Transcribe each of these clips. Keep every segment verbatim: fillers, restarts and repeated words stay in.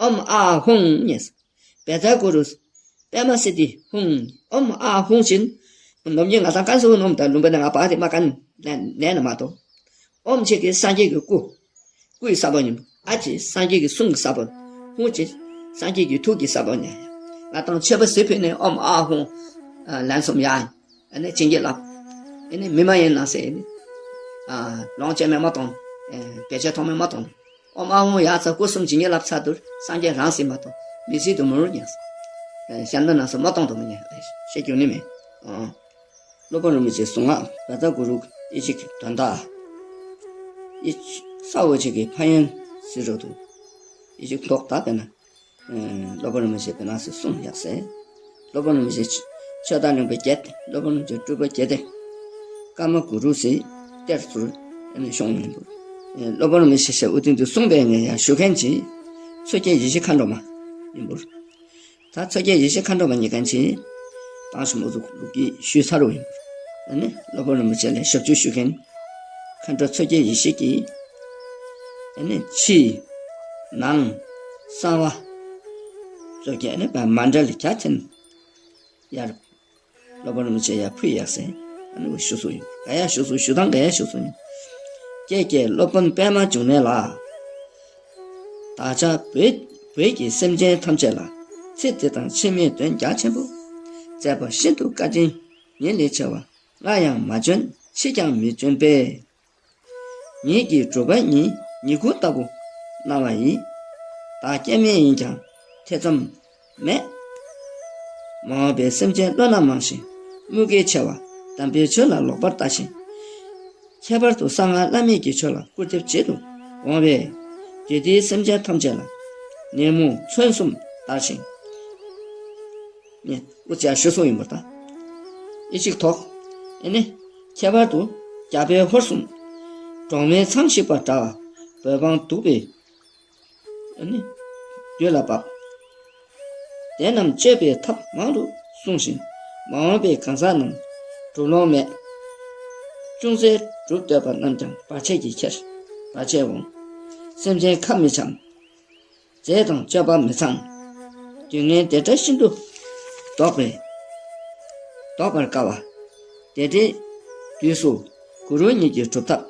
ཨོཾ་ཨཱཿཧཱུྃ་ཉེས། བཛྲ་གུ་རུ་པདྨ་སིདྡྷི་ཧཱུྃ། ཨོཾ་ཨཱཿཧཱུྃ་བཞིན། ནོམ་ཉིན་ང་དང་ཀན་སུ་ནོམ་དང་ལུམ་པ་ནས་ང་པ་དེ་མ་ཀན་ལན་ནས་ན་མ་གཏོགས། ཨོཾ་ཆེ་གི་སངས་རྒྱས་ཀྱི་སྐུ། སྐུ་ཡི་ས་བོན་ཡིན། ཨཱཿ་ཆེ་སངས་རྒྱས་ཀྱི་གསུང་གི་ས་བོན། ཧཱུྃ་ཆེ་སངས་རྒྱས་ཀྱི་ཐུགས་ཀྱི་ས་བོན་ཡིན། ང་དང་མཆོད་པ་ཟི་ཕུལ་ནས་ཨོཾ་ཨཱཿཧཱུྃ་ལན་གསུམ་ཡ། ཨ་ནི་བྱིན་གྱིས་བརླབས། ཨ་ནི་མི་མ་ཡིན་ན་ཟེར་ནི། ལོངས་སྤྱོད་མེད་མ་གཏོང་། བེད་སྤྱོད་ཐོགས་མེད་མ་གཏོང་། ཨོཾ་ཨཱཿཧཱུྃ་ཡ་ཚ་སྐུ་གསུམ་བྱིན་གྱིས་བརླབས་ཚར་དུས་སངས་རྒྱས་རང་སྲིད་མ་གཏོགས་མི་སྲིད་དུ་མུར་ཉལ། གཞན་དོན་ན་སོ་མ་གཏོང་དུ་མི་ཉལ། ཞེས་རྒྱུ་ནི་མེད། སློབ་དཔོན་རིན་པོ་ཆེའི་གསུང་ངག་བཛྲ་གུ་རུ་ཡེ་ཤེས་ཀྱི་དོན་དག་ཡེ་ཤེས་ས་འོག་ཆེ་གི་ཕན་ཡོན་ཟེར་རོ་དུ། ཡེ་ཤེས་ཐོག་ད་པས་ན། སློབ་དཔོན་རིན་པོ་ཆེ་དེ་ན་སེ་གསུངས་ཡག་སེ། སློབ་དཔོན་རིན་པོ་ཆེ་ཆོས་དང་གླིང་པ་བརྒྱད་དེ། སློབ་དཔོན་རིན་པོ་ཆེ་སྤྲུལ་པ་བརྒྱད་དེ། ཀརྨ་གུ་རུ་སེ་གཏེར་ཚུར་ཨ་ནི་ཤོང་ཡིན་པ། སློབ་དཔོན་རིན་པོ་ཆེ་ཞེས་ཨུ་ཏིང་དུ་གསུངས་པའི་ངས་ཡང་ཞུ་མཁན་གྱི་མཚོ་སྐྱེས་ཡེ་ཤེས་མཁའ་འགྲོ་མ་ཡིན་པ། ད་མཚོ་སྐྱེས་ཡེ་ཤེས་མཁའ་འགྲོ་མ་ཉེ་མཁན་གྱི་དང་ཞུ་མོ་ཟུག་ལུག་གི་ཞུས་ཚར་བ་ཡིན། ཨ་ནི་སློབ་དཔོན་རིན་པོ་ཆེ་ལས་ཞབས་ཕྱི་ཞུ་མཁན་མཁའ་འགྲོ་མཚོ་སྐྱེས་ཡེ་ཤེས་ཀྱི་ཨ་ནི་ཕྱི་ནང་གསང་བ་ཚོ་གི་ཨ་ནི་མཎྜལ་གྱ་ཐེན་ཡར་སློབ་དཔོན་རིན་པོ་ཆེ་ཡར་ཕུལ་ཡག་སེ་ཨ་ནི་ཞུ་སུ་ཡིན། ག་ཡ་ཞུ་སུ་ཞུ་དང་ག་ཡ་ཞུ་སུ་ཡིན། ཀྱེ་ཀྱེ་སློབ་དཔོན་པདྨ་འབྱུང་གནས་ལགས། བདག་ཅག་བོད་བོད་ཀྱི་སེམས་ཅན་ཐམས་ཅད་ལ་ཚེ་འདི་དང་ཕྱི་མའི་དོན་རྒྱ་ཆེན་པོ་མཛད་པ་ཤིན་ཏུ་བཀའ་དྲིན་ཉིན་ལས་ཆེ་བ། སྔར་ཡང་མ་བྱོན་ཕྱིས་ཀྱང་མི་བྱོན་པས། ཉིད་ཀྱི་གྲུབ་པ་ཉིད་ཉིད་སྐུ་ལྟ་བུ་སྣང་བ་ཡིས། བདག་སྐྱེ་མེད་ཡིན་ཀྱང་ཐེ་ཚོམ་མེད། མ་འོངས་པའི་སེམས་ཅན་བློ་སྣ་མང་ཞིང་མུ་གེ་ཆེ་བ་དམ་པའི་ཆོས་ལ་ལོག་པར་ལྟ་ཞིང་། ཁྱད་པར་དུ་གསང་སྔགས་བླ་མེད་ཀྱི་ཆོས་ལ་སྐུར་འདེབས་བྱེད་དུ་འོང་བས། དགེ་སྡིག་སེམས་ཅན་ཐམས་ཅད་ལ་ནད་མུག་མཚོན་གསུམ་དར་ཞིང་། ནི་དབུ་ཅག་ཞུ་སོང་ཡིན་པར་ལྟ། ཨི་ཅིག་ཐོག་ཨེ་ནི་ཁྱད་པར་དུ་རྒྱ་བལ་ཧོར་གསུམ་གྲོང་མི་ཚང་ཞིག་པ་འདྲ་བ་བོད་འབངས་སྡུག་པའི་ཨེ་ནི་རྒྱུད་ལ་བབས། དེ་རྣམས་གཅོད་པའི་ཐབས་མང་དུ་གསུངས་ཤིང་མ་འོངས་པའི་གང་ཟག་རྣམས་སྒྲུབ་ལོང་མེད། ཅུང་ཟད་སྒྲུབ་འདོད་པ་རྣམས་ཀྱང་བར་ཆད་ཀྱིས་ཁྱེར་བར་ཆད་འོང་། སེམས་ཅན་ཁ་མི་འཆམ། རྫས་དང་སྤྱོད་པ་མི་ཚང་། རྒྱུ་ངན་དེ་འདྲ་ཤིན་ཏུ་བཟློག་པའི་བཟློག་པར་དཀའ་བ། དེ་འདྲའི་དུས་སུ་གུ་རུ་ཉིད་ཀྱི་སྒྲུབ་ཐབས་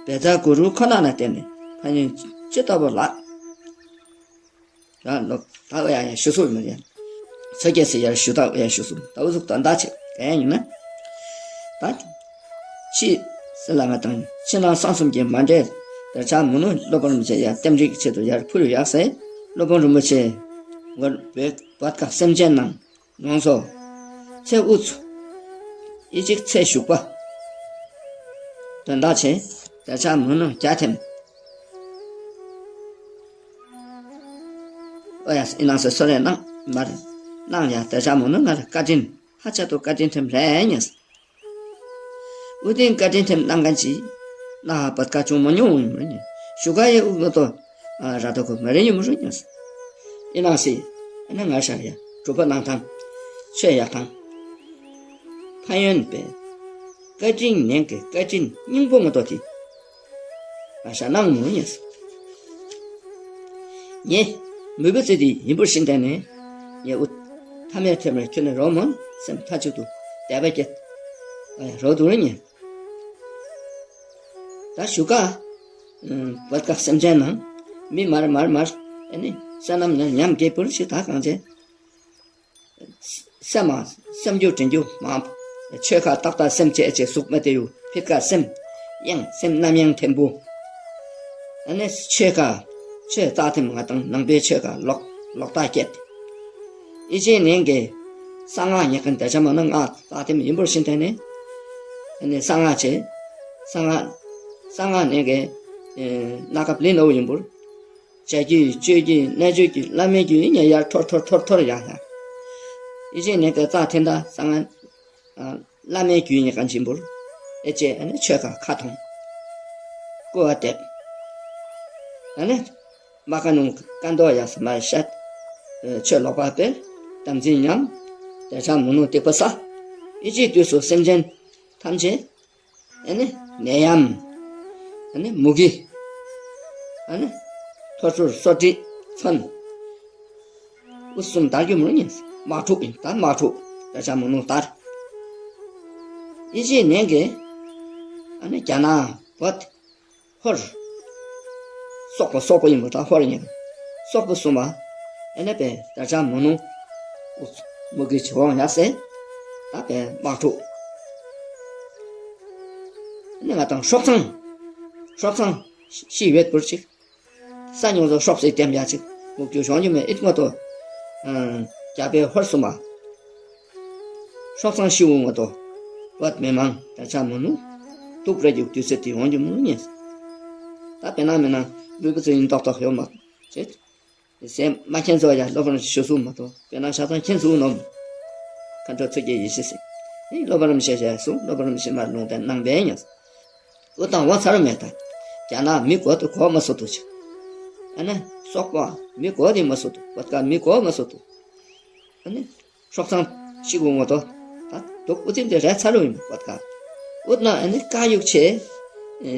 བཛྲ་གུ་རུ་ཁོ་ན་ལ་བརྟེན་ནས་ཕན་ཡོན་ཅི་ལྟ་བུ་ལགས། ཡང་ལོ་ད་ཡང་ཡང་ཞུ་སོ་མི་ཡང་ཚ་རྒྱས་སི་ཡར་ཞུ་ད་ཡང་ཞུ་སོ་ད་འུ་ཟུག་ད་འདའ་ཆེ་ག་ཡང་ཡིན་ན། ད་ཕྱི་སི་ལ་ང་དང་ཕྱི་ནང་གསང་གསུམ་གྱི་མཎྜལ་དར་ཆ་མུ་ནུ་སློབ་དཔོན་རིན་པོ་ཆེ་ཡང་རྟེན་འབྲེལ་གྱི་ཆེད་དུ་ཡར་ཕུལ་ཡག་སེ་སློབ་དཔོན་རིན་པོ་ཆེ་ངོར་བོད་བོད་ཁ་སེམས་ཅན་ནང་ནོངས་སོ། ཚེ་དབུ་ཚུ། ཨི་ཅིག་ཚེ་བཞུགས་པ། དོན་དག་ཆེ། དར་ཆ་མུ་ནུ་རྒྱ་ཐེམ། ཨོ་ཡ་ཨི་ནང་སེ་སོ་རེ་ནང་མར་ནང་ཡ་དར་ཆ་མུ་ནུ་ང་ལ་བཀའ་དྲིན་ཧ་ཆ་ཏོ་བཀའ་དྲིན་ཐེམ་རེ་ཉེས། ཨུ་ཏིང་བཀའ་དྲིན་ཐེམ་གནང་མཁན་ཅིག་ན་ཧ་བད་ཀ་ཅུང་མ་ཉུང་ཡིན་མ་ཉེ་ཞུ་ག་ཡ་ཨུ་ང་ཏོ་ར་ཏོ་གོ་མ་རེ་ཡོད་མ་རུ་ཉེས། ཨི་ནང་སེ་ཨ་ན་ང་ཤར་ཡ་གྲུབ་པ་གནང་ཐང་ཆོས་ཡ་ཐང་ཕན་ཡོན་པས་བཀའ་དྲིན་ཉན་གི་བཀའ་དྲིན་སྙིང་པོ་ང་ཏོ་ཐི། ཨ་ཤ་ནང་མོ་ཉེས། ཉེ། མུས་པ་ཙི་དི་ཡིན་པར་ཤིན་ཏེ་ནས། ཉེ་འུ། ཐ་མའི་ཐེམ་རེ་ཁྱོད་ནས་རོ་མོ་སེམས་མཐའ་གཅིག་ཏུ་དད་པ་སྐྱེད། ཨ་ཡ་རོ་དུ་ར་ཉེ། ད་ཞུ་ཀ་བད་ཀ་སེམས་ཅན་ནང་མི་མར་མར་མར་ཨེ་ནི་ས་ནམ་ན་ཉམས་དགེ་བུར་ཞིག་ད་གང་ཆེ། སེམས་མ་སེམས་རྒྱུ་དྲན་རྒྱུ་མང་། ཆོས་ཁ་ཏག་ཏག་སེམས་བཅས་བཅས་གཟུགས་མེད་དེ་ཡུ་ཕིར་ཁ་སེམས་གཡེང་སེམས་རྣམ་གཡེང་ཐེམ་བུ། ཨ་ནི་ཆོས་ཁ་ཆོས་རྩ་ཐེམ་ང་དང་ནང་པའི་ཆོས་ཁ་ལོག་ལོག་ལྟ་སྐྱེད། ཨི་ཅེ་ནེང་གི་གསང་སྔགས་ཉེ་ཁན་དེ་ཆ་མ་ན་སྔགས་རྩ་ཐེམ་ཡིན་པར་ཤིན་ཏེ་ནི། ཨ་ནི་གསང་སྔགས་ཆེ། གསང་སྔགས་གསང་སྔགས་ནེང་གི་སྣ་ཁ་པླིན་ནོ་ཡིན་པར། བྱ་རྒྱུ་སྤྱོད་རྒྱུ་རྣལ་འབྱོར་རྒྱུ་བླ་མའི་རྒྱུ་ཡིན་ཡང་ཡར་འཐོར་འཐོར་འཐོར་འཐོར་ཡང་ཡང་། ཨི་ཅེ་ནེ་ཀ་རྩ་ཐེན་ད་གསང་སྔགས་བླ་མའི་རྒྱུ་ཡིན་གང་ཆེན་པོར་ཨེ་ཅེ་ཨ་ནི་ཆོས་ཁ་ཁ་ཐོང་ཀོ་བ་དེབ། ཨ་ནི་མ་ཁ་ནུང་ཀ་མདོ་ཡང་ས་མ་ཤད་ཆོས་ལོག་པ་སྤེལ་དམ་འཛིན་ཉམས་དེ་ཆ་མུ་ནུ་སྡིག་པ་ས་ཨི་ཅེ་དུས་སུ་སེམས་ཅན་ཐམས་ཅད། ཨ་ནི་ནད་ཡམས། ཨ་ནི་མུ་གེ། ཨ་ནི་ ཐོར་ཚུགས་སོ་དྲི་མཚོན། དབུ་གསུམ་དར་རྒྱུ་མི་ཉན། དམག་འཁྲུག་ཡིན། ད་དམག་འཁྲུག་ད་ཆ་མི་ནུ་དར། ཨི་ཅི་ནན་གི་ཨ་ནི་རྒྱ་ནག་བོད་ཧོར། སོག་པོ་སོག་པོ་ཡིན་པ་ད་ཧོར་ཡིན། སོག་པོ་གསུམ་པ་ཨ་ནི་པའི་ད་ཆ་མི་ནུ་མུ་གི་བྱེད་དབང་ཡ་སེ། ད་པའི་དམག་འཁྲུག་ཨ་ནི་ང་དང་སྲོག་ཚང་། སྲོག་ཚང་ཤི་ཡོད་པུར་ཅིག་ས་ཉུང་ཚོ་ཧྲོབ་སེ་ལྟེམ་ཡ་ཅིག་མུག་ཅུ་བྱུང་རྒྱུ་མེད་ཨིད་ངོ་ཏོ། རྒྱ་བལ་ཧོར་གསུམ་པ། ཧྲོབ་ཚང་ཤི་བོ་ངོ་ཏོ། བོད་མི་མང་ད་ཆ་མི་ནུ། དུག་ར་རྒྱུག་དུས་ཚོད་དེ་འོང་རྒྱུ་མི་ཉན། ད་དཔེ་ན་མི་ན་ལུས་པ་ཚོ་ཡིན་ཏོག་ཏོག་ཡོད་མ་ཅེ། ཟས་མ་ཁྱེན་ཚོ་ཡ་སློབ་པར་ཞུ་སུ་མ་ཏོ་དཔེ་ན་ཤ་ཚང་ཁྱེན་སུ་ནོམ། ཁ་འགྲོ་ཚོད་ཀྱི་ཡིད་ཤེས་སེ། ཨི་སློབ་པར་མི་ཤེས་ཤེས་སུ་སློབ་པར་མི་ཤེས་མ་ལུང་བསྟན་གནང་བས་ཉན། འུ་དང་འོ་ཚར་མེད་ད། རྒྱ་ནག་མི་གོ་དུ་གོ་མ་སོ་དུ་ཆེ། ཨ་ནི་སོག་པོ་མི་གོ་དེ་མ་སོ་དུ་བོད་ཀ་མི་གོ་མ་སོ་དུ། ཨ་ནི་སྲོག་ཚང་ཤི་གུ་ངོ་ཏོ། ད་དུག་འུ་ཚིམ་དེ་རེ་ཚར་ཡིན་བོད་ཀ་འུ་ན་ཨ་ནི་དཀར་ཡུག་ཆེ།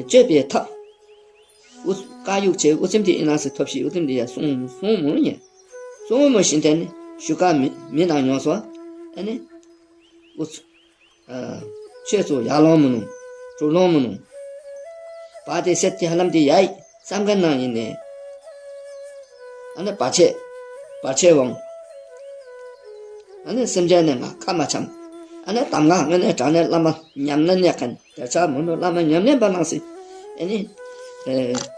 སྤྱོད་པའི་ཐབས། འུ་དཀར་ཡུག་ཆེ་འུ་ཚིམ་དེ་ཨི་ན་སི་ཐོབ་ཤི་འུ་ཚིམ་དེ་ཡ་སོང་སོང་མོ་ཉེ། སོང་མོ་བཞིན་དེ་ནི་ཞུ་ཀ་མི་མི་ནང་ཉོ་སོ། ཨ་ནི་འུ་ཚུ། ཆོས་ཚོ་ཡར་ལོང་མི་ནུ། གྲུ་ལོང་མི་ནུ། བ་དེ་སེར་གྱི་ཧ་ལམ་དེ་ཡ་ཡིག་བསམ་མཁན་ནང་ཡིན་ནས། ཨ་ནི་བར་ཆད། བར་ཆད་འོང་། ཨ་ནི་སེམས་ཅན་ནས་ང་ཁ་མ་འཆམ། ཨ་ནི་གདམས་ངག་དངོས་གནས་དྲང་གནས་བླ་མ་ཉམས་ལེན་གནས་མཁན་དེ་ཆ་མི་ནུ་བླ་མ་ཉམས་ལེན་པ་ནང་སྲིད། ཨ་ནི།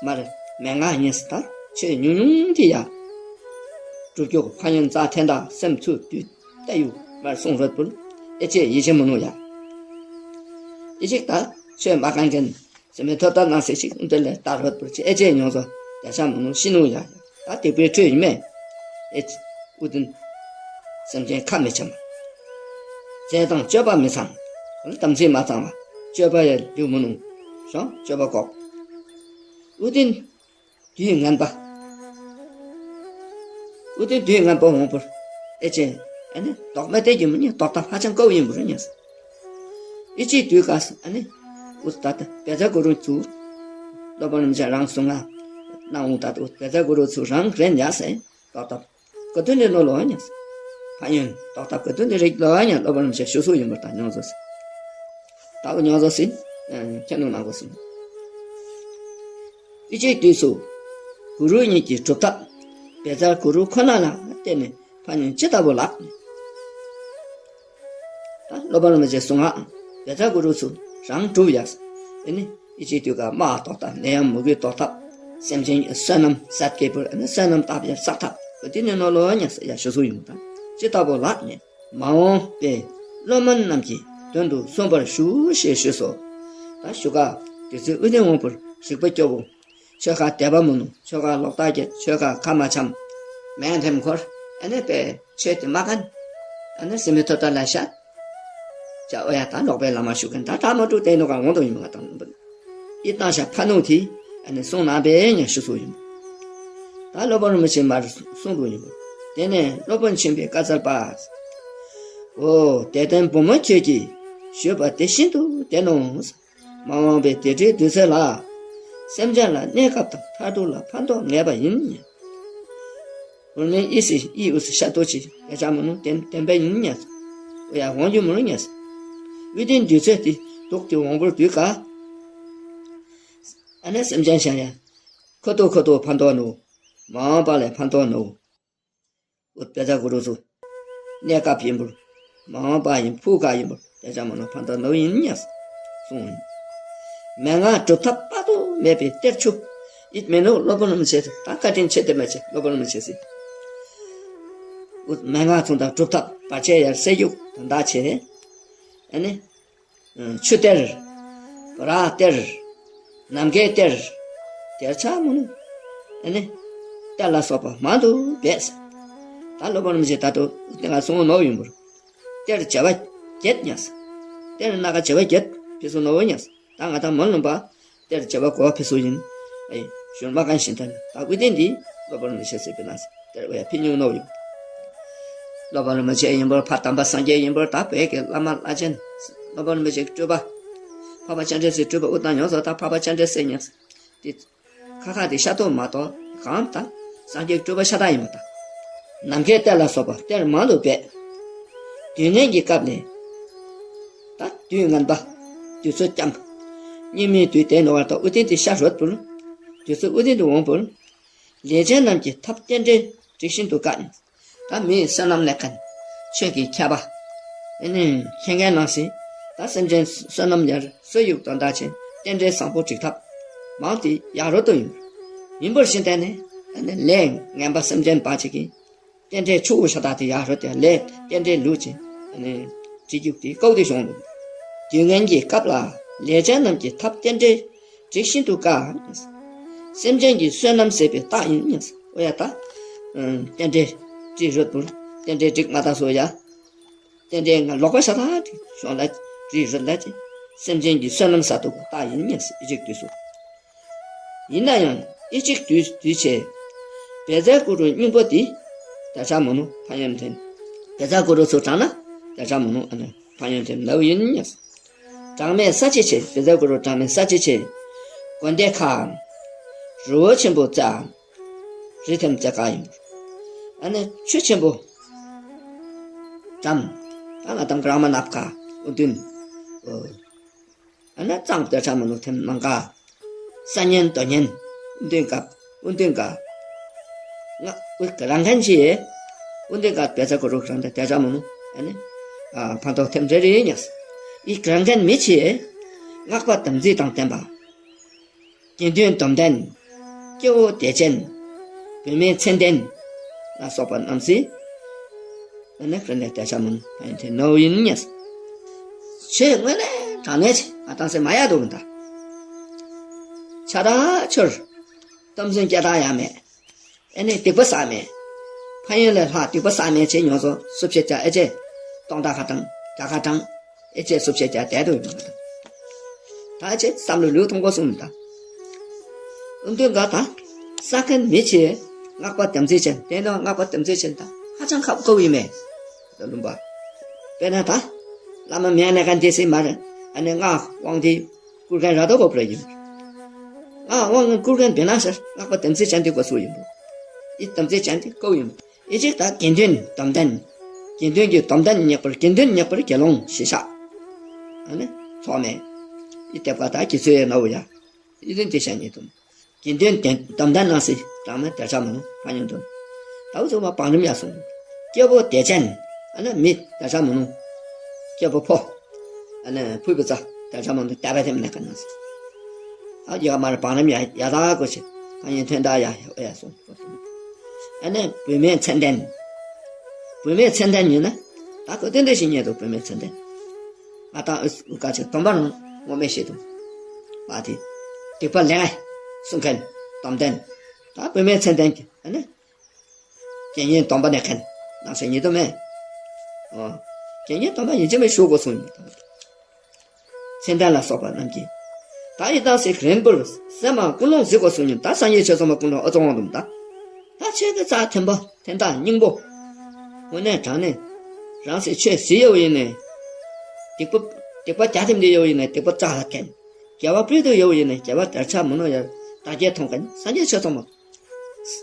མར་མན་ངག་ཉིས་ད་ཆོས་ཉུང་ཉུང་དེ་ཡ། སྒྲུབ་རྒྱུ་ཕ་ཡུལ་རྩ་འཐེན་དང་སེམས་ཚུལ་བསྡུས། ལྟ་ཡུ་མར་སོང་རོད་པུལ། ཨེ་ཅེ་ཡི་ཅེ་མི་ནུ་ཡ། ཨི་ཅིག་ད་ཆོས་མ་གང་མཁན། སེ་མེ་ཐོ་ད་ནང་སེ་ཅིག་འདི་ལས་ལྟ་རོད་པུལ་ཅེ་ཨེ་ཅེ་ཉོ་ཚོ་རྒྱ་ཆ་མི་ནུ་ཤི་ནུ་ཡ། ད་དེ་པའི་ཁྲོད་ཡིན་མེད། ཨེ་ཅེ་ཨུ་དིན། སེམས་ཅན་ཁ་མི་ཆམ། རྩལ་དང་སྤྱོད་པ་མི་ཚང་། དམ་ཚིག་མ་ཚང་བ། སྤྱོད་པ་ཡ་ལུས་མི་ནུ། ཤོང་སྤྱོད་པ་ལྐོག་ཨུ་དིན། དུས་ངན་པ། ཨུ་དེ་དུས་ངན་པ་འོང་པོར། ཨེ་ཅེ། ཨ་ནི་དོགས་མེད་དེ་གྱི་མི་ཉན་དོགས་ད་ཧ་ཅང་དཀའ་བོ་ཡིན་པོར་ཉན། ཨི་ཅིའི་དུས་ཀ་ཨ་ནི། ཨུ་ད་ད་བེ་ཛ་གུ་རུ་ཚུ། སློབ་དཔོན་རིན་པོ་ཆེ་རང་གསུང་ང་། གནང་འོང་ད་ད་བེ་ཛ་གུ་རུ་ཚུ་རང་རེད་ཉ་སེ། དོགས་ད། ག་དུས་ནས་ནོ་ལོ་ཉ་སེ། ཕ་ཡོན་དོགས་ད་ག་དུས་ནས་རིག་ལོ་ཉ་སློབ་དཔོན་རིན་པོ་ཆེ་ཞུ་སུ་ཡིན་པོར་ད་ཉོ་ཟོ་སེ། ད་ག་ཉོ་ཟོ་སེ། ཁྱེད་ནོ་ནང་གོ་སེ། ཨི་ཅིའི་དུས་སུ། གུ་རུ་ཉིད་ཀྱི་སྒྲུབ་ཐབས། བེ་ཛ་གུ་རུ་ཁོ་ན་ལ་བརྟེན་ནས་ཕ་ཉིན་ཅི་ལྟ་བུ་ལགས། ད་སློབ་དཔོན་རིན་པོ་ཆེ་གསུང་ང་། བེ་ཛ་གུ་རུ་ཚུ་རང་སྒྲུབ་ཡ། ཨེ་ནི་ཨི་ཅིའི་དུས་ཀ་དམག་ལྟོགས་ཐབས་ནད་ཡམས་མུ་གེ་ལྟོགས་ཐབས། སེམས་ཅན་བསོད་ནམས་ཟད་སྐྱེས་པར་ཨེ་ནི་བསོད་ནམས་བཏབ་ཡ་བསགས་ཐབས་ག་དུས་ནས་ནོ་ལོ་ཉ་ཟེར་ཡ་ཞུ་སུ་ཡིན་པ་དང་ཅི་ལྟ་བུ་ལགས་ནས། མ་འོངས་པའི་སློབ་དཔོན་རྣམས་ཀྱི་དོན་དུ་གསུངས་པར་ཞུ་ཞེས་ཞུས་སོ། ད་ཞུ་ག་དེ་ཚོའི་དབུ་དེ་འོང་པར་རིག་པ་སྐྱོ་བོ། ཆོས་ཁ་དད་པ་མི་ནུ། ཆོས་ཁ་ལོག་ལྟ་བརྒྱད། ཆོས་ཁ་ཁ་མ་འཆམ། མེན་ཐེམ་འཁོར། ཨ་ནི་པའི་ཆོས་དེ་མ་ཁན། ཨ་ནི་སེ་མི་ཐོ་ཏ་ལ་ཤ། ཅ་ཨོ་ཡ་ད་ལོག་པའི་བླ་མ་ཞུ་མཁན་ད་ད་མ་འགྲོ་དེ་ནོ་ག་འོང་དོ་ཡིན་མ་ད་ནོ་བུ། ཨི་ཏང་ཤ་ཕ་ནུ་དེ་ཨ་ནི་སོང་ན་པའི་ཉ་ཞུ་སོ་ཡིན། ད་སློབ་དཔོན་རིན་པོ་ཆེ་མར་གསུང་དུ་ཡིན། དེ་ནས་སློབ་དཔོན་ཆེན་པོས་བཀའ་སྩལ་པ། འོ་དད་ལྡན་བུ་མོ་ཁྱོད་ཀྱིས་ཞུས་པ་དེ་བཞིན་དུ་བདེན་ནོ། མ་འོངས་པའི་དེ་འདྲའི་དུས་ཚོད་ལ། སེམས་ཅན་ལ་གནས་སྐབས་དང་མཐར་ཐུག་ལ་ཕན་ཐོགས་ངེས་པ་ཡིན། འོ་ནི་ཨི་སི་ཨི་འུ་སི་ཤ་ཏོ་ཆི་ཡ་ཅག་མ་ནུ་བདེན་བདེན་པ་ཡིན་ཉ། འོ་ཡ་འོང་རྒྱུ་མ་རུ་ཉ། འོ་དེ་དུས་ཚོད་དེ་དུག་དེ་འོང་པོར་དུས་ཀ་ཨ་ནི་སེམས་ཅན་ཤ་ཡ། ཁོ་ཏོ་ཁོ་ཏོ་ཕན་ཐོགས་ནུ། མ་འོངས་པ་ལ་ཕན་ཐོགས་ནུ། འོ་དཔེ་ཆ་གུ་རུ་ཚུ། གནས་སྐབས་ཡིན་པར། མ་འོངས་པ་ཡིན་ཕུག་ག་ཡིན་པར་དཔེ་ཆ་མ་ནོར་ཕན་ཐོགས་ནོར་ཡིན་ཉ། གསུངས་ཡིན། མན་ངག་སྒྲུབ་ཐབས་དཔག་ཏུ་མེད་པའི་གཏེར་ཆུ། ཡིད་མི་ནུ་སློབ་དཔོན་རིན་པོ་ཆེ་ད་བཀའ་དྲིན་ཆེ་དེ་མ་ཆེ་སློབ་དཔོན་རིན་པོ་ཆེ་སི། འོ་མན་ངག་ཚུ་དང་སྒྲུབ་ཐབས་བར་ཆད་ཡར་སེལ་རྒྱུ་དོན་དག་ཆེ། ཨ་ནི། ཆུ་གཏེར། བུ་ར་གཏེར། ནམ་མཁའི་གཏེར། གཏེར་ཆ་མོ་ནི། ཨ་ནི། གཏེར་ལ་སོགས་པ་མང་དུ་སྦས། ད་སློབ་དཔོན་རིན་པོ་ཆེ་ད་དུ་དེ་ང་གསུང་ནོ་ཡིན་པར། གཏེར་བྱེ་བ་བརྒྱད་ཉ། གཏེར་སྣ་ཁ་བྱེ་བ་བརྒྱད་ཕི་སུ་ནོ་ཉ། ད་ང་ད་མོ་ལུམ་པ། གཏེར་བྱེ་བ་གོ་ཕི་སུ་ཡིན། ཨེ། ཞུན་མ་གང་ཞིན་ཐན་ད་ཀུ་ཏིན་འདི་སློབ་དཔོན་རིན་པོ་ཆེ་སི་པི་ན་སི། གཏེར་བའི་ཕི་ཉུང་ནོ་ཡིན། སློབ་དཔོན་རིན་པོ་ཆེ་ཡིན་པར་ཕ་དམ་པ་སངས་རྒྱས་ཡིན་པར་ད་བོད་ཀྱི་བླ་མ་བླ་ཆེན། སློབ་དཔོན་རིན་པོ་ཆེ་སྤྲུལ་པ། འཕགས་པ་སྤྱན་རས་གཟིགས་སྤྲུལ་པ་དབུ་དང་ཡོངས་སུ་ད་འཕགས་པ་སྤྱན་རས་གཟིགས་ཉིད། དེ། ཁ་ཁ་དེ་ཤ་ཐོག་མ་གཏོགས་གང་ལྟར་སངས་རྒྱས་སྤྲུལ་པ་ཤ་སྟག་ཡིན་པ་དང་། ནམ་མཁའི་གཏེར་ལ་སོགས་པ་གཏེར་མང་དུ་སྦས། དུས་ངན་གྱི་སྐབས་ལས། ད་དུས་ངན་པ། དུས་ཚོད་སྐྱམ། སྙིགས་མའི་དུས་དེ་ནོར་བར་དང་དབུ་རྟེན་དེ་ཤ་རུལ་པོར། དུས་ཚོད་དབུ་རྟེན་དུ་འོང་པོར། ལས་ཅན་རྣམས་ཀྱི་ཐབས་རྟེན་འབྲེལ་འགྲིག་ཤིན་ཏུ་དཀའ། ད་མིའི་བསོད་ནམས་ལས་མཁན། ཆོས་ཀྱི་མཁས་པ། ཨེ་ནི་མཁས་མཁན་ནང་སྲིད། ད་སེམས་ཅན་བསོད་ནམས་ཡར་སོས་ཡུག་དོན་དག་ཆེ། རྟེན་འབྲེལ་བཟང་པོ་སྒྲིག་ཐབས། མང་དེ་ཡག་རུ་དུ་ཡིན། ཡིན་པར་ཤིན་ཏེ་ནི། ཨེ་ནི་ལས་ངན་པ་སེམས་ཅན་པ་ཅིག་གིས། རྟེན་འབྲེལ་ཆུ་བོ་ཤ་སྟག་དེ་ཡག་རུ་དེ་ལས་རྟེན་འབྲེལ་ལུགས་ཀྱི། ཨེ་ནི་སྒྲིག་རྒྱུག་དེ་ཀའུ་དེ་བྱུང་འདུག་དུས་ངན་གྱི་སྐབས་ལ་ལས་ཅན་རྣམས་ཀྱི་ཐབས་རྟེན་འབྲེལ་འགྲིག་ཤིན་ཏུ་དཀའ། སེམས་ཅན་གྱི་བསོད་ནམས་ཟད་པའི་རྟགས་ཡིན་སྙམ། ཨོ་ཡ་ད། ཨ། རྟེན་འབྲེལ་སྒྲིག་རུལ་པོར་རྟེན་འབྲེལ་སྒྲིག་མ་ད་སོ་ཡ། རྟེན་འབྲེལ་ང་ལོག་པ་ཤ་སྟག་སྒྲིག་བྱུང་ལ་སྒྲིག་རུལ་ལ་ཅི། སེམས་ཅན་གྱི་བསོད་ནམས་ཟད་དུ་རྟགས་ཡིན་སྙམ་ཡིག་དུས་སུ། ཡིན་ན་ཡང་ཨི་གཅིག་དུས་དུས་ཆེ། བཛྲ་གུ་རུ་སྙིང་པོ་འདི། དལ་བྱ་མི་ནུས་ཕན་ཡོན་ཐོན། བཛྲ་གུ་རུ་ཚུར་དྲངས་ན་དལ་བྱ་མི་ནུས་ཨ་ནི་ཕན་ཡོན་ཐོན་ལབ་ཡིན་སྙམ། གྲངས་མེད་ས་ཆེ་ཆེ། བཛྲ་གུ་རུ་གྲངས་མེད་ས་ཆེ་ཆེ། དགོན་སྡེ་ཁག་རི་བོ་ཆེན་པོ་རྩེ། རི་ཐེམ་རྩེ་ཁག་ཡིན། ཨ་ནི་ཆུ་ཆེན་པོ་འགྲམ། ད་ང་དང་གྲངས་མེད་ནབ་ཁ་ཨུ་དུན། ཨོ། ཨ་ནི་གཙང་དལ་བྱ་མི་ནུས་ཐེམ་ནང་ཁ། ས་གཉན་རྡོ་གཉན། ཨུ་དུན་ཀ། ཨུ་དུན་ཀ། ང་ཨུ་ཀ་རང་ཁན་ཆེ། ཨུ་དུན་ཀ་བཛྲ་གུ་རུ་རང་དལ་བྱ་མི་ནུས། ཨ་ནི། ཨ། ཕན་ཐོགས་ཐེམ་རེ་རེ་ཉགས། ཨི་ཀ་རང་ཁན་མི་ཆེ། སྔགས་པ་དམ་ཚིག་དང་ལྡན་པ། དགེ་འདུན་སྡོམ་ལྡན། སྐྱེ་བོ་བདེ་ཅན། བུད་མེད་མཚན་ལྡན། ལ་སོགས་པ་རྣམས་སི། ཨ་ནི་ཁྱོད་ནས་དལ་བྱ་མི་ནུས་ཕན་ཡོན་ཐོན་ནོ་ཡིན་ཉགས། ཆོས་དངོས་གནས་དྲང་གནས་ཆེ་ང་དང་སེ་མ་ཡ་འདུག་མི་འདའ། ཆ་ར་ཆོར། གཏམ་ཚུན་སྐྱེ་དག་ཡ་མེད། ཨེ་ནི་སྡིག་པ་བསགས་མེད། ཕན་ཡོན་ལས་ལྷག་སྡིག་པ་བསགས་མེད་ཅེས་ཉོན་སོ་སུ་བྱེད་ཀྱང་ཨེ་ཅེ། སྟོང་དག་ཁ་དྲང་རྒྱ་ཁ་དྲང་། ཨེ་ཅེ་སུ་བྱེད་ཀྱང་དལ་དུ་ཡོང་བ་དང་། ད་ཨེ་ཅེ་བསམ་བློ་ལུས་ཐོང་གོ་གསུངས་མི་འདའ། ཨུ་དུན་ག་ད། ས་ཁན་མི་ཆེ། སྔགས་པ་དམ་ཚིག་ཅན་དེ་ནི་སྔགས་པ་དམ་ཚིག་ཅན་ད་ཧ་ཅང་ཁག་པོ་ཡིན་མེད། ད་ལུམ་པ། དཔེར་ན་ད། བླ་མ་མེད་ན་ག་འདི་སེ་མ་རེད། ཨ་ནི་སྔགས་དབང་དེ། བསྐུར་མཁན་ར་ཏོ་གོ་པྲ་ཡིན། ང་དབང་བསྐུར་མཁན་བེ་ན་ཤར་སྔགས་པ་དམ་ཚིག་ཅན་དེ་གོ་སུ་ཡིན་པོ། ཨི་དམ་ཚིག་ཅན་དེ་ཀོ་ཡིན་པོ། ཨི་ཅིག་ད་དགེ་འདུན་སྡོམ་ལྡན། དགེ་འདུན་གྱི་སྡོམ་ལྡན་ཉེག་པར་དགེ་འདུན་ཉེག་པར་དགེ་སློང་ཞེས་བྱ། ཨ་ནི་ཚོགས་མེད། ཨི་དེབ་ཀ་ད་གི་ཚོད་ཡོད་ན་འུ་ཡ། ཨི་དོན་དེ་བྱ་ཉེ་དུ། དགེ་འདུན་སྡོམ་ལྡན་ནང་སྲིད་གྲངས་མེད་དལ་བྱ་མི་ནུས་ཕན་ཡོན་དོན། ད་འུ་ཚོ་མ་བང་རིམ་ཡ་སོང་། སྐྱེ་བོ་བདེ་ཅན། ཨ་ནི་མི་དལ་བྱ་མི་ནུས། སྐྱེ་བོ་ཕོ། ཨ་ནི་ཕུ་བུ་ཚ་དལ་བྱ་མི་ནུས་དལ་བ་ཐེམ་ནས་ཀ་ནང་སྲིད། ཨ་ཡ་མར་བང་རིམ་ཡ་ཡ་ད་གོ་ཆེ། ཕན་ཡོན་ཐོན་ད་ཡ་ཡ་སོང་། ཨ་ནི་བུད་མེད་མཚན་ལྡན། བུད་མེད་མཚན་ལྡན་ཡིན་ན། ད་གོ་དོན་དེ་ཞིག་ཉེ་དུ་བུད་མེད་མཚན་ལྡན། ང་དང་ཨུ་ཀ་ཆེ་སྡོམ་པ་རང་ངོ་མེད་བཤད་དུ། བ་དེ། སྡིག་པ་ལེན་གསུང་མཁན། སྡོམ་ལྡན། ད་བུད་མེད་མཚན་ལྡན་གྱི་ཨ་ནི། རྐྱེན་ངན་སྡོམ་པ་ནས་མཁན། ནང་སེ་ཉེ་དུ་མེད། ཨོ། རྐྱེན་ངན་སྡོམ་པ་ཡིན་གཅིག་མིན་ཞུ་དགོས་གསུངས་ཡིན། མཚན་ལྡན་ལ་སོགས་པ་རྣམས་ཀྱིས། ད་ཡི་དྭགས་སྲིད་རིང་པོར་སེམས་མ་ཀུན་སློང་གཟིགས་དགོས་གསུངས་ཡིན། ད་སངས་རྒྱས་ཆོས་ཚང་མ་ཀུན་སློང་ཨོ་ཙོ་དབང་དུ་མི་ད། ད་ཆོས་ཀྱི་རྩ་ཐེམ་པ་ཐེམ་ཐག་སྙིང་པོ། དངོས་གནས་དྲང་གནས། རང་སྲིད་ཆོས་ཟིག་ཡོད་ཡིན་ནས། སྡིག་པ་སྡིག་པ་རྒྱ་ཐེམ་དེ་ཡོད་ཡིན་ནས་སྡིག་པ་རྩ་ལ་མཁན། དགེ་བ་སྤྲོད་དུ་ཡོད་ཡིན་ནས་དགེ་བ་དལ་བྱ་མི་ནུས་ཡར་དར་རྒྱས་ཐོང་མཁན་སངས་རྒྱས་ཆོས་ཚང་མ།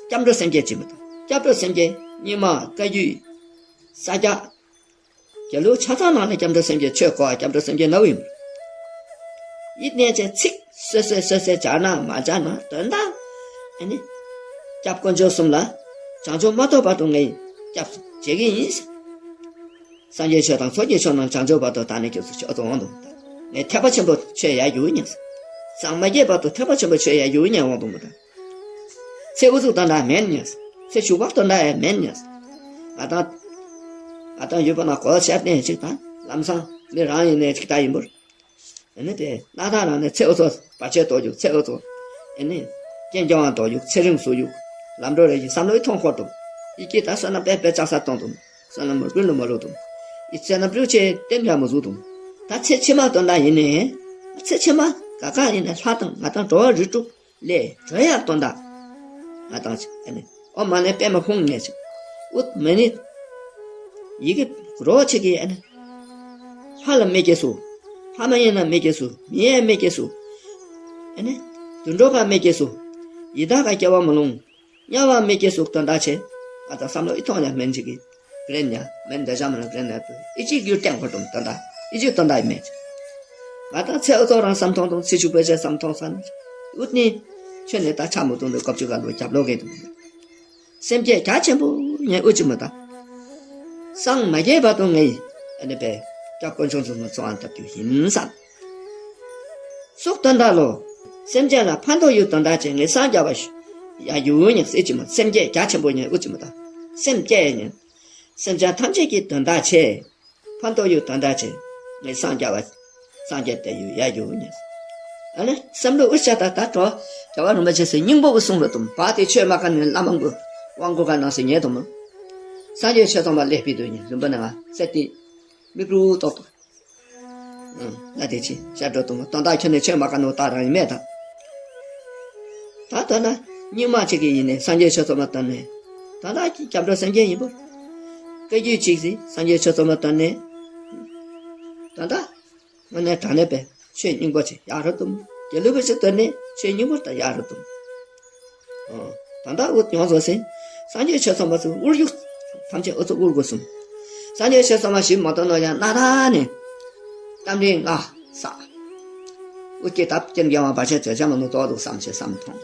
སྐྱབས་འགྲོ་སེམས་བསྐྱེད་ཅིག་མི་དང་སྐྱབས་འགྲོ་སེམས་བསྐྱེད་སྙིགས་མ་བཀའ་བརྒྱུད། ས་སྐྱ། དགེ་ལུགས་ཆ་ཚང་ནང་ནས་སྐྱབས་འགྲོ་སེམས་བསྐྱེད་ཆོས་གོ་བ་སྐྱབས་འགྲོ་སེམས་བསྐྱེད་ནའུ་ཡིན། ཡིད་གནས་ཀྱི་ཚིག་སོ་སོས་སོ་སོས་སྦྱར་ན་མ་སྦྱར་ན་དོན་དག་ཨ་ནི། སྐྱབས་དཀོན་མཆོག་གསུམ་ལ། བྱང་ཆུབ་མ་ཐོབ་བར་དུ་ངས་སྐྱབས་སུ་མཇལ་གྱི་ཡིན། སངས་རྒྱས་ཆོས་དང་ཚོགས་ཀྱི་མཆོག་རྣམས་བྱང་ཆུབ་བར་དུ་བདག་ནི་སྐྱབས་སུ་མཆི་ཨོ་ཙོ་དབང་དུ་མི་ད། ངས་ཐེག་པ་ཆེན་པོ་ཆོས་ཡར་རྒྱུག་ཉན། སངས་མ་རྒྱས་བར་དུ་ཐེག་པ་ཆེན་པོ་ཆོས་ཡར་རྒྱུག་ཉན་དབང་དུ་མི་ད། ཚེ་འུ་ཚུགས་དོན་དག་མེད་ཉན། ཚེ་ཞུགས་པ་དོན་དག་ཡང་མེད་ཉན། ང་དང་། ང་དང་ཡུལ་པ་ན་གོ་ཤར་ནས་ཅིག་དང་ལམ་སང་མི་རང་ཡིན་ནས་ཅིག་ད་ཡིན་པར། ཨ་ནི་དེ་སྣ་ཐག་རང་ནས་ཚེ་འུ་ཚོ་བར་ཆད་གཏོར་རྒྱུ་ཚེ་འུ་ཚོ། ཨ་ནི། རྐྱེན་སྐྱོང་བ་གཏོར་རྒྱུ་ཚེ་རིང་བཟོ་རྒྱུ། ལམ་འགྲོ་རེ་ཡི་བསམ་བློའི་མཐོང་འཁོར་དུ། ཡི་གེ་ད་བསོད་ནམས་དཔེ་དཔེ་ལྕགས་སར་གཏོང་དུ། བསོད་ནམས་མོས་གུས་ལ་མ་ལོག་དུ། ཡི་བསོད་ནམས་རུ་ཆེ་བསྟན་ར་མ་བཟོ་དུ། ད་ཚེ་ཕྱི་མ་དོན་དག་ཡིན་ནས། ཚེ་ཕྱི་མ་ག་ག་ཡིན་ནས་ལྷ་དང་ང་དང་འགྲོ་བ་རིགས་དྲུག་ལས་གྲོལ་ཡག་དོན་དག་ང་དང་ཅིག་ཨ་ནི་ཨོ་མ་ནས་པད་མ་ཧུང་ནས་ཅིག་ཨུད་མ་ནི། ཡི་གེ་རོ་ཆེ་གི་ཨ་ནི། ལྷ་ལ་མི་སྐྱེ་སུ། ལྷ་མ་ཡིན་ན་མི་སྐྱེ་སུ། མི་ཡང་མི་སྐྱེ་སུ། ཨ་ནི། དུད་འགྲོ་ག་མི་སྐྱེ་སུ། ཡི་དྭགས་ཀྱི་སྐྱེ་བ་མི་ལོང་། དམྱལ་བ་མི་སྐྱེ་སོགས་དོན་དག་ཆེ། ང་དང་བསམ་བློ་ཨི་ཐོག་ནས་སྨན་ཅིག་གིས་ག་རེ་ཉ་སྨན་འདི་བྱ་མི་ལ་ག་རེ་ཉ་དུ་ཨི་ཅིག་རྒྱུ་སྟེང་གོ་དུམ་དོན་དག་ཨི་ཅིག་དོན་དག་ཨི་མེད། ང་དང་ཚེ་ཨུ་ཚོགས་རང་བསམ་མཐོང་དང་ཚེ་ཆུ་བོད་ཆེ་བསམ་མཐོང་ས་ནི། ཨུ་ནི་ཁྱོད་ནི་ད་ཆ་མོ་དུང་དུ་སྐབས་ཅིག་ག་ལོ་རྒྱབ་ལོ་གེ་དུ། སེམས་བསྐྱེད་རྒྱ་ཆེན་པོ་ཉན་ཨུ་ཅི་མོ་ད། སངས་མ་རྒྱས་བར་དུ་ངས་ཨ་ནི་པའི་སྐྱབས་དཀོན་མཆོག་ཚོ་མ་ཚོགས་ཨང་བཏབ་རྒྱུ་ཡིན་བསམ། སོགས་དོན་དག་ལོ། སེམས་ཅན་ལ་ཕན་ཐོགས་ཡོད་དོན་དག་ཅན་ངས་སངས་རྒྱ་བ་ཡ་ཡུ་ཉན་སེ་ཅི་མོ་སེམས་བསྐྱེད་རྒྱ་ཆེན་པོ་ཉན་ཨུ་ཅི་མོ་ད། སེམས་བསྐྱེད་ཉན། སེམས་ཅན་ཐམས་ཅད་ཀྱི་དོན་དག་ཆེ། ཕན་ཐོགས་ཡོད་དོན་དག་ཆེ། ངས་སངས་རྒྱ་བ། སངས་རྒྱས་དེ་ཡོད་ཡ་ཡོད་ཉེ། ཨ་ནི་བསམ་བློ་ཨུ་ཤ་ད་ད་གྲོ། རྒྱལ་བ་རིན་པོ་ཆེ་སེ་སྙིང་པོ་གི་གསུང་རུ་དུམ་བ་དེ་ཆོས་མ་ག་ནས་བླ་མ་མགོ་དབང་གོ་ག་ནང་སེ་ཉེ་དུམ། སངས་རྒྱས་ཆོས་ཚང་མ་ལེགས་པའི་དུ་ཉེ་ལུམ་པ་ནང་སེ་དེ་མིག་རུ་ཏོག་ཏོག་ལ་དེ་ཆེ་ཤ་འགྲོ་དུམ་དོན་དག་ཁྱོད་ནས་ཆོས་མ་ག་ནོ་ད་རང་ཡིན་མེད་ད། ད་ལྟ་ན་སྙིགས་མ་གཅིག་གི་ཡིན་ནས་སངས་རྒྱས་ཆོས་ཚོགས་མ་བཏོན་ནས། ད་ལྟ་ཀྱི་སྐྱབས་འགྲོ་སངས་རྒྱས་ཡིན་པོ། བཀའ་བརྒྱུད་གཅིག་སི་སངས་རྒྱས་ཆོས་ཚོགས་མ་བཏོན་ནས། ད་ལྟ་དངོས་གནས་དྲང་གནས་པའི་ཆོས་སྙིང་པོ་ཆེ་ཡག་རུ་བཏུམ། དགེ་ལུགས་པའི་ཆོས་བཏོན་ནས་ཆོས་སྙིང་པོ་ད་ཡག་རུ་བཏུམ། ད་ལྟ་འུ་ཡོངས་རྫོགས་སེ་སངས་རྒྱས་ཆོས་ཚོགས་མ་ཚུ་དབུར་ཡུག་ཐམས་ཅད་འུ་ཚོ་དབུར་དགོས་གསུངས། སངས་རྒྱས་ཆོས་ཚོགས་མ་ཞིག་མ་བཏོན་ནོ་ཡང་སྣ་ཐ་ནས་གཏམ་རིགས་ལྔ་བསགས། ཨུ་ཀྱེ་ད་རྐྱེན་རྒྱལ་བ་བར་ཆད་ཚོད་ཆ་མ་ནོ་ཏོག་ཏོག་བསམ་ཞེས་བསམ་མཐོང་།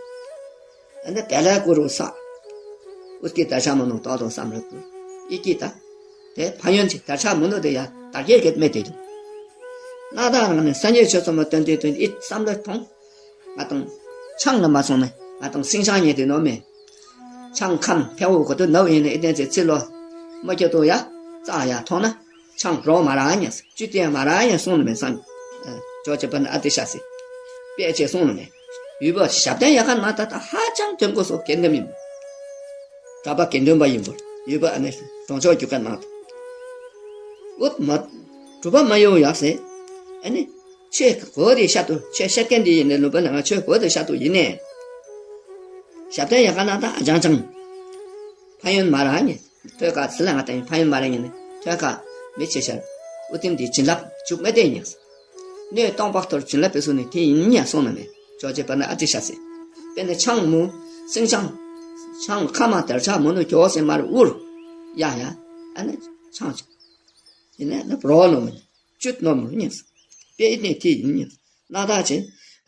ཨ་ནི་དེ་ལས་ཀུ་རུ་བསགས། ཨུ་ཀྱེ་དར་ཆ་མ་ནོ་ཏོག་ཏོག་བསམ་རེ་ཀུ། ཨི་ཀྱེ་ད། དེ་ཕ་ཡོན་ཅིག་དར་ཆ་མ་ནོ་དེ་ཡ་དར་རྒྱས་གེད་མེད་དེ་དུ། སྣ་ཐ་རང་ནས་སངས་རྒྱས་ཆོས་ཚོགས་མ་བཏོན་དེ་བཏོན་ཨི་བསམ་བློ་ཐོང་། ང་དང་། ཆང་ལ་མ་སོང་ནས་ང་དང་སིང་ཆང་ཉེ་དེ་ནོ་མེད། ཆང་ཁམ་ཕེ་འོ་གོ་དུ་ནོ་ཡིན་ནས་ཨི་ཏན་ཚེ་ཚེ་ལོ། མ་སྐྱོ་དོ་ཡ། ཙ་ཡ་ཐོང་ན། ཆང་རོ་མ་ར་ཉེ་ས་ཅུ་ཏེ་མ་ར་ཉེ་སོང་ནི་མེད་སང་། ཅོ་ཅེ་པ་ན་ཨ་ཏི་ཤ་སི། པེ་ཅེ་སོང་ནི་མེད། ཡུལ་པ་ཞབས་བརྟན་ཡ་ཁ་ན་ད་ད་ཧ་ཅང་དོན་གོ་སོ་གེ་འདེམ་ཡིན། གྲྭ་པ་དགེ་འདུན་པ་ཡིན་པོ་ཡུལ་པ་ཨ་ནེ་གྲོང་ཆོག་རྒྱུ་ཀ་ནང་དུ། ཨུད་མ། གྲུབ་པ་མ་ཡོང་ཡག་སེ། ཨ་ནེ། ཆོས་གོ་དེ་ཤ་དུ་ཆོས་བཤད་མཁན་དེ་ཡིན་ནས་ལུང་པ་ནང་ཆོས་གོ་དེ་ཤ་དུ་ཡིན་ནས། ཞབས་བརྟན་ཡ་ཁ་ན་ད་ཨ་ཅང་ཅང་། ཕ་ཡོན་མ་ར་ཉེ། ཐོད་ཀ་ཟི་ལ་ང་ཏང་ཕ་ཡོན་མ་ར་ཉེ་ནི་ཐོད་ཀ་མི་ཆེ་ཤར། ཨུ་ཏིམ་དེ་བྱིན་རླབས་བཅུག་མེད་དེ་ཉེ། སྣོད་སྟོང་པ་ཐོར་བྱིན་རླབས་པའི་སུ་ནི་དེ་ཡིན་ཉེ་སོང་ན་མེད། ཅོ་ཅེ་པ་ན་ཨ་ཏི་ཤ་སེ། དཔེར་ན་ཆང་མུ། སིང་ཆང་། ཆང་ཁ་མ་དར་ཆ་མུ་ནུ་གྱོ་སེ་མར་དབུར། ཡ་ཡ། ཨ་ནི་ཆང་ཆང་། ཡིན་ནས་ནི་རོ་ནོ་མི། བཅུད་ནོ་མི་ཉེ། དཔེ་ནི་དེ་ཡིན་ཉེ། སྣ་ཐག་ཆེ།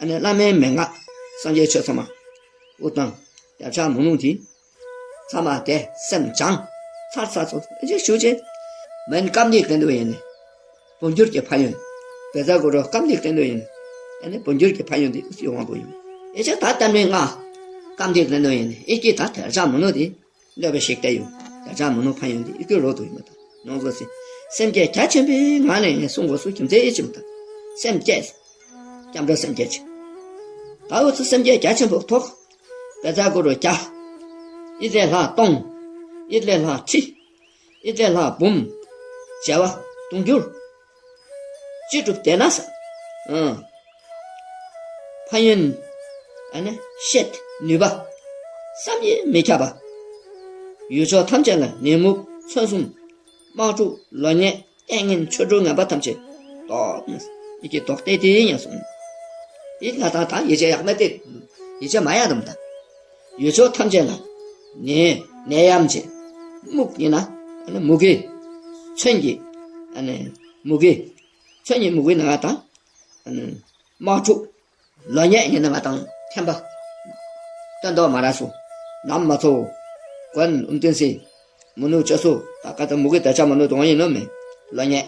ཨ་ནི་བླ་མའི་མན་ངག་སངས་རྒྱས་ཆོས་ཚང་མ། དབུ་དང་། རྒྱབ་ཆ་མུ་ནུ་དེ། ཚང་མ་དེ་སེམས་སྦྱངས། ཚར་ཚར་ཚོ་ཨེ་ཅེ་ཞུ་ཅེ། མན་སྐབས་འདིའི་སྐལ་འདུ་ཡིན་ནི། འབུམ་འགྱུར་གྱི་ཕན་ཡོན། བེ་ཛ་གུ་རུ་སྐབས་འདིའི་སྐལ་འདུ་ཡིན་ནི། ཨ་ནི་འབུམ་འགྱུར་གྱི་ཕན་ཡོན་དེ་ཨུ་སི་དབང་པོ་ཡིན། ཨེ་ཅེ་ད་གཏམ་རིགས་ལྔ། སྐབས་འདིའི་སྐལ་འདུ་ཡིན་ནི་ཨེ་ཀྱི་ད་དེ་རྒྱ་མུ་ནུ་དེ། སློབ་པའི་ཞིག་བལྟས་ཡོད། རྒྱ་ཆ་མུ་ནུ་ཕན་ཡོན་དེ་ཨི་ཀི་རོ་དུ་ཡིན་པ་དང་། ཡོངས་སུ་སེམས་བསྐྱེད་རྒྱ་ཆེན་པོའི་ངང་ནས་ངས་གསུང་དགོས་སུ་རྒྱུ་མཚན་ཨི་ཅིམ་དང་། སེམས་བསྐྱེད། སྐྱབས་འགྲོ་སེམས་བསྐྱེད་ཅིག་ད་འུ་ཚོ་སེམས་བསྐྱེད་རྒྱ་ཆེན་པོ་ཐོག་བེ་ཙ་གུ་རུ་བརྒྱ། ཨི་ཙེ་ལྷ་སྟོང་། ཨི་ཙེ་ལྷ་ཁྲི། ཨི་ཙེ་ལྷ་འབུམ། བྱེ་བ་དུང་འགྱུར། ཅི་སྒྲུབ་དེ་ན་ས། ཨང་། ཕན་ཡོན། ཨ་ནི་ཤེད་ནུས་པ། བསམ་ཡས་མི་ཁྱབ་པ། ཡུལ་ཕྱོགས་ཐམས་ཅད་ལ་ནད་མུག་མཚོན་སུམ། དམག་འཁྲུག་ལོ་ཉེས་ལྟས་ངན་ཆོ་འཕྲུལ་ངན་པ་ཐམས་ཅད་ཟློག་ཡི་གེ་ཟློག་སྟེ་དེ་ཡིན་ཡང་གསུངས། ཡིད་ང་དང་དང་ཡིད་ཆེས་ཡག་མེད་དེ། ཡིད་ཆེས་མ་ཡག་དམ་དང་། ཡུལ་ཕྱོགས་ཐམས་ཅད་ལ། ནད་ནད་ཡམས་ཆེ། མུག་ཡིན་ན། ཨ་ནི་མུ་གེ། མཚོན་གྱི། ཨ་ནི་མུ་གེ། མཚོན་གྱི་མུ་གེ་ནང་ང་དང་། ཨ་ནི་དམག་འཁྲུག་ལོ་ཉེས་ཡིན་ན་ང་དང་ཐན་པ། སྟོན་ཐོག་མ་ར་སུ། ནམ་མ་ཚོ། གོན་ཨུམ་ཏུན་སི། མུ་ནུ་ཅོ་སུ། ད་ཀ་ད་མུ་གེ་ད་ཆ་མ་ནུ་དོང་ཡིན་ནོ་མེ། ལོ་ཉེས།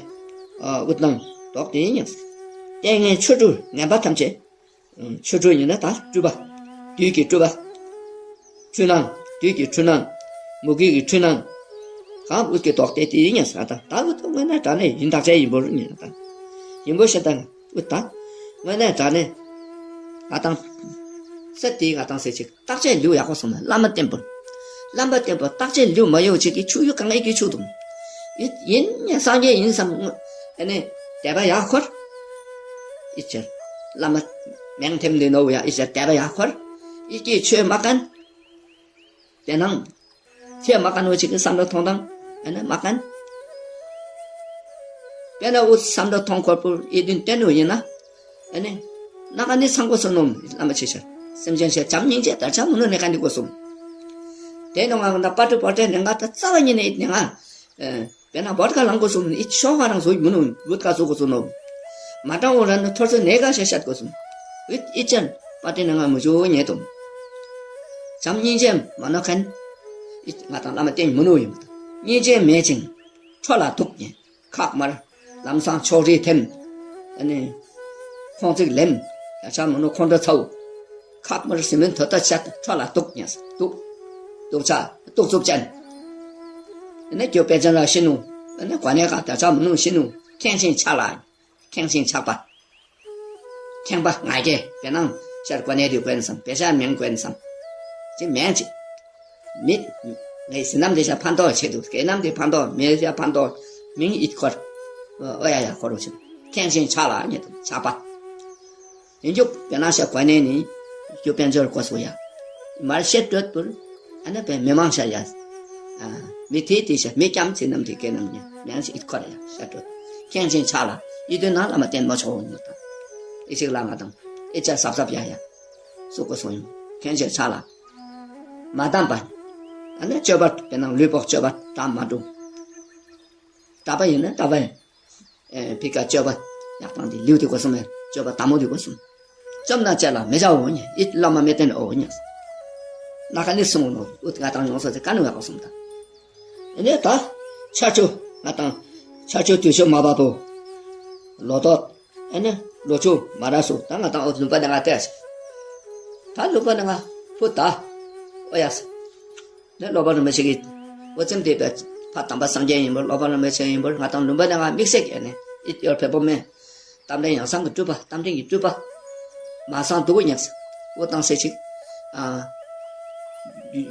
ཨ་ཨུད་ནང་། དོག་དེ་ཡིན་ཡང་། ལྟས་ངན་ཆོ་འཕྲུལ་ངན་པ་ཐམས་ཅད། ཆོ་འཕྲུལ་ཡིན་ན་ད་སྤྲུལ་པ། བདུད་ཀྱི་སྤྲུལ་པ། འཁྲུལ་སྣང་། བདུད་ཀྱི་འཁྲུལ་སྣང་། མུ་གེ་གི་འཁྲུལ་སྣང་། གང་ཨུད་ཀྱི་ལྡོག་སྟེ་དེ་ཡིན་ཡང་ཟེར་ད་ད་ཨུད་དུ་དངོས་གནས་དྲང་གནས་ཡིན་བརྟག་དཔྱད་ཡིན་པོ་རུ་ཉིན་ད། ཡིན་པོ་ཤེས་ད་ཨུད་ད། དངོས་གནས་དྲང་གནས། ང་དང་། ས་དེའི་ང་དང་ཟེར་ཅིག་བརྟག་དཔྱད་ལུགས་ཡག་པོ་སོང་ན་བླ་མ་བསྟེན་པོ། བླ་མ་བསྟེན་པོ་བརྟག་དཔྱད་ལུགས་མ་ཡོད་ཅིག་གི་ཆུ་ཡུ་གང་ཨེ་གི་ཆུ་དུང་། ཡིན་ཡིན་ཡང་སངས་རྒྱས་ཡིན་བསམ་ཨ་ནི་དད་པ་ཡག་ཁོར། ཨི་ཅེར། བླ་མ་མེང་ཐེམ་ལི་ནོ་བུ་ཡ་ཨི་ཅེར་དད་པ་ཡག་ཁོར། ཨི་ཀི་ཆོས་མ་ཀན། དེ་ནང་། ཆོས་མ་ཀན་བོ་ཅིག་གི་བསམ་བློ་ཐོང་དང་། ཨ་ནི་མ་ཀན། དཔེར་ན་འུ་བསམ་བློ་ཐོང་ཁོར་པུར་ཨི་དུན་བསྟན་ནོ་ཡིན་ན། ཨ་ནི། ན་ཀ་ནི་ཚང་པོ་སོ་ནོམ་བླ་མ་ཆེ་ཤར། སེམས་ཅན་ཆེ་བྱམས་སྙིང་རྗེ་དར་ཆ་མི་ནུ་ནས་ག་འདི་གོ་སོང་། དེ་ནང་ང་ད་པ་ཏི་པ་ཏི་ནས་ང་ད་རྩ་བ་ཉིད་ནས་ཨིད་ནས་ང་། དཔེར་ན་བོད་ཀ་ལང་གོ་སོང་ནི་ཨིད་ཤོག་ང་རང་བཟོ་མི་ནུ་བོད་ཀ་བཟོ་གོ་སོང་ནོ། མ་ཏྲང་འོ་ར་ནི་ཐོར་ཚོ་ནས་ག་ཤ་ཤད་གོ་སོང་། ཨིད་ཨིད་ཅན་པ་ཏི་ནས་ང་མི་བཟོ་ཉེ་དོ། བྱམས་སྙིང་རྗེ་མ་ནོ་མཁན། ཨིད་ང་དང་བླ་མ་བསྟེན་མི་ནུ་ཡིན། སྙིང་རྗེ་མེད་ཅིང་ཁྲོ་ལ་གཏུག་ཉེ། ཁག་དམར། ལམ་སང་ཕྱོགས་རིས་ཐེམ། ཨ་ནི། ཁོང་ཚིག་ལེམ། ཡ་ཆ་མི་ནུ་ཁོང་ཁྲོ་ཚའོ། ཁག་དམར་སི་མིན་ཐོ་ཏ་ཆ་ཁྲོ་ལ་གཏུག་ཉེ་ས་གཏུག་གཏུག་ཆ་གཏུག་རྩུབ་ཅན། ཨ་ནི་རྒྱུ་པེ་ཅན་ལ་ཤི་ནུ། ཨ་ནི་གོ་གནས་ཀ་ད་ཆ་མི་ནུ་ཤི་ནུ་ཁེངས་ཤིང་ཆགས་ལ། ཁེངས་ཤིང་ཆགས་པ། ཁེངས་པ་ང་རྒྱལ་བེ་ནང་ཤར་གོ་གནས་དུ་གོན་སམ་བེ་ཤ་མེན་གོན་སམ། ཅི་མེན་ཅི། མི། ངའི་ཟིན་ནམ་དེ་ཤ་ཕན་ཐོགས་ཆེད་དུ་སྐེ་ནམ་དེ་ཕན་ཐོགས་མེ་ཤ་ཕན་ཐོགས་མིང་ཡིད་འཁོར། ཨོ་ཡ་ཡ་འཁོར་རོ་ཆེ། ཁེངས་ཤིང་ཆགས་ལ་ཉེ་དུ་ཆགས་པ། ཡིན་རྒྱུ་བེ་ནང་ཤ་གོ་གནས་ནི། རྒྱུ་དཔལ་འབྱོར་གོ་སོ་ཡ། མར་ཤེད་སྤྲོད་པུར། ཨ་ན་པའི་མི་མང་ཤ་ཡ། མི་དེ་དེ་ཤ་མི་སྐྱམ་ཚེ་རྣམས་དེ་སྐད་རྣམས་ཉན་ཉན་ཞིག་ཨིད་ཁོ་ར་ཡ་ཤ་སྤྲོད། ཁེངས་ཤིང་ཆགས་ལ་ཨི་དུ་ན་བླ་མ་བསྟེན་མ་ཆོག་ཡོང་ད། ཨི་ཞིག་ལ་ང་དང་ཨི་ཅ་སབ་སབ་ཡ་ཡ། སུ་གོ་སོང་ཡོང་ཁེངས་ཤིང་ཆགས་ལ། མ་དམ་པ། ཨ་ན་སྤྱོད་པ་དེ་ནང་ལུས་པོ་སྤྱོད་པ་དམ་མ་འགྲོ། གྲྭ་པ་ཡིན་ན་གྲྭ་པ་ཡིན། ཨེ་ཕི་ཀ་སྤྱོད་པ་ཡག་དང་དེ་ལིའུ་དེ་གོ་སོང་མེད་སྤྱོད་པ་དམ་མོ་དེ་གོ་སོང་། བཅོམ་ན་བཅད་ལ་མི་བྱའོ་ཉེ་ཨི་བླ་མ་མེད་བསྟེན་ཨོ་ཉེ། ན་ཁ་ནི་སོང་ནོ་ཨུ་ང་དང་ཡོང་ས་དེ་ཀ་ནི་བ་གོ་སོང་ད། ཨེ་ནས་ད་ཆར་ཆུ་ང་དང་ཆར་ཆུ་དུས་ཆུ་མ་བབ་པོ་ལོ་ཏོག་ཨེ་ནས་ལོ་ཆུ་མ་ར་སུ་ད་ང་དང་ཨོ་ལུམ་པ་ནི་ང་བལྟས་ད་ལུམ་པ་ནི་ང་ཕུ་ད་ཨོ་ཡ་སི། ནས་སློབ་པ་རིན་པོ་ཆེ་གིས་འོ་ཙམ་དེ་བས་ཕ་དམ་པ་སངས་རྒྱས་ཡིན་པར་སློབ་པ་རིན་པོ་ཆེ་ཡིན་པར་ང་དང་ལུམ་པ་ནས་ང་དམིགས་བསལ་གྱི་ནས་ཨི་ཡོར་ཕེབས་པོ་མེད། རྟ་མགྲིན་ཡང་གསང་གི་སྤྲུལ་པ་རྟ་མགྲིན་གྱི་སྤྲུལ་པ། མ་སང་སྡུག་ཉེས། འོ་བཏང་སེ་ཅིག་ཨ།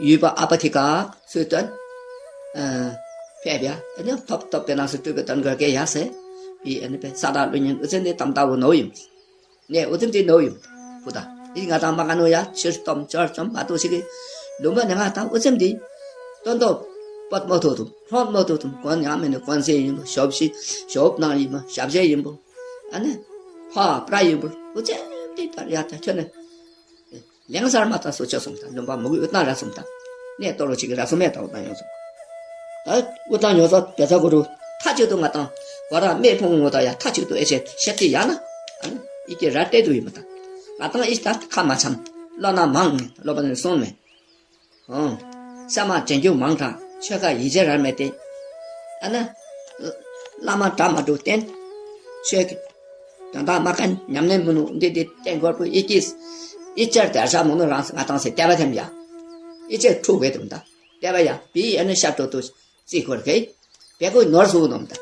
ཡུལ་པ་ཨ་པ་ཐི་ཀ་ཚུལ་སྟོན། ཨ། ཕེབས་ཡ་ཨ་ནི་ཐོབ་ཐོབ་པའི་ནང་སུ་སྤྲུལ་པའི་དོན་གོ་གེ་ཡ་སེ། བི་ཨ་ནི་པའི་ས་དག་ལུ་ཉིན་འུ་ཚན་དེ་དམ་དག་བོ་ནོ་ཡིན། ནས་འུ་ཙམ་དེ་ནོ་ཡོད། ཕུ་ད། ཨི་ང་དང་མ་ག་ནོ་ཡ་ཕྱིར་སྟོམ་ཅོར་ཅོམ་མ་གཏོགས་ཤིག་གི། ལུང་པ་ནས་ང་དང་འུ་ཙམ་དེ། སྟོན་ཏོ། པོད་མོ་ཐོ་ཐུམ་ཧྲོད་མོ་ཐོ་ཐུམ་གོན་ཡང་མེད་ནི་གོན་སེ་ཡིན་པོ་ཞོབ་ཤི་ཞོབ་ནང་ཡིན་པོ་ཞབས་ཞེ་ཡིན་པོ། ཨ་ནི། ཕ་པྲ་ཡིན་པོ་འུ་ཙམ་དེ་ལྟར་ཡ་ད་ཁྱོད་ནི། ལེང་སར་མ་ཐག་སོ་ཆ་སོང་ད་ལུང་པ་མུ་གུ་འུ་ཏང་ར་སོང་ད། ནས་ཏོ་རོ་ཅིག་གི་ར་སོ་མེད་ད་འུ་ཏང་ཡོང་སོང་། ད་འུ་ཏང་ཡོང་ས་བེ་ཚ་གུ་རུ་མཐའ་གཅིག་ཏུ་ང་དང་གོ་ར་མེད་ཕུང་ངོ་ད་ཡ་མཐའ་གཅིག་ཏུ་ཨེ་ཆེ་ཤ་ཏི་ཡ་ན། ཨ་ནི་ཨི་ཀེ་ར་ཏེ་དུ་ཡིན་མ་ད། ང་དང་ཨི་ད་ཁ་མ་ཆམ། བློ་ན་མང་ནས་བློ་པ་ནས་སོང་མེད། ཨོ། ས་མ་དྲན་རྒྱུ་མང་དྲགས་ཆོས་ཁ་ཡིད་ཆེས་རར་མེད་དེ། ཨ་ན། བླ་མ་གྲྭ་མ་དྲུག་བསྟེན། ཆོས་ཀྱི། དོན་དག་མ་ཀན་ཉམས་ལེན་མི་ནུ་འདི་འདི་བསྟེན་དགོས་པོ་ཨི་ཀིས། ཨི་ཅར་དལ་ཤ་མི་ནུ་རང་ང་དང་སེ་བལྟས་པ་ཐེམ་ཡ། ཨི་ཅེ་ཁྲུ་བེ་དུམ་ད། བལྟས་པ་ཡ་བི་ཨ་ནི་ཤ་ཏོ་ཏོ་རྩིས་ཁོར་གེ། བེ་ཀོ་ནོར་སུ་ནོམ་ད།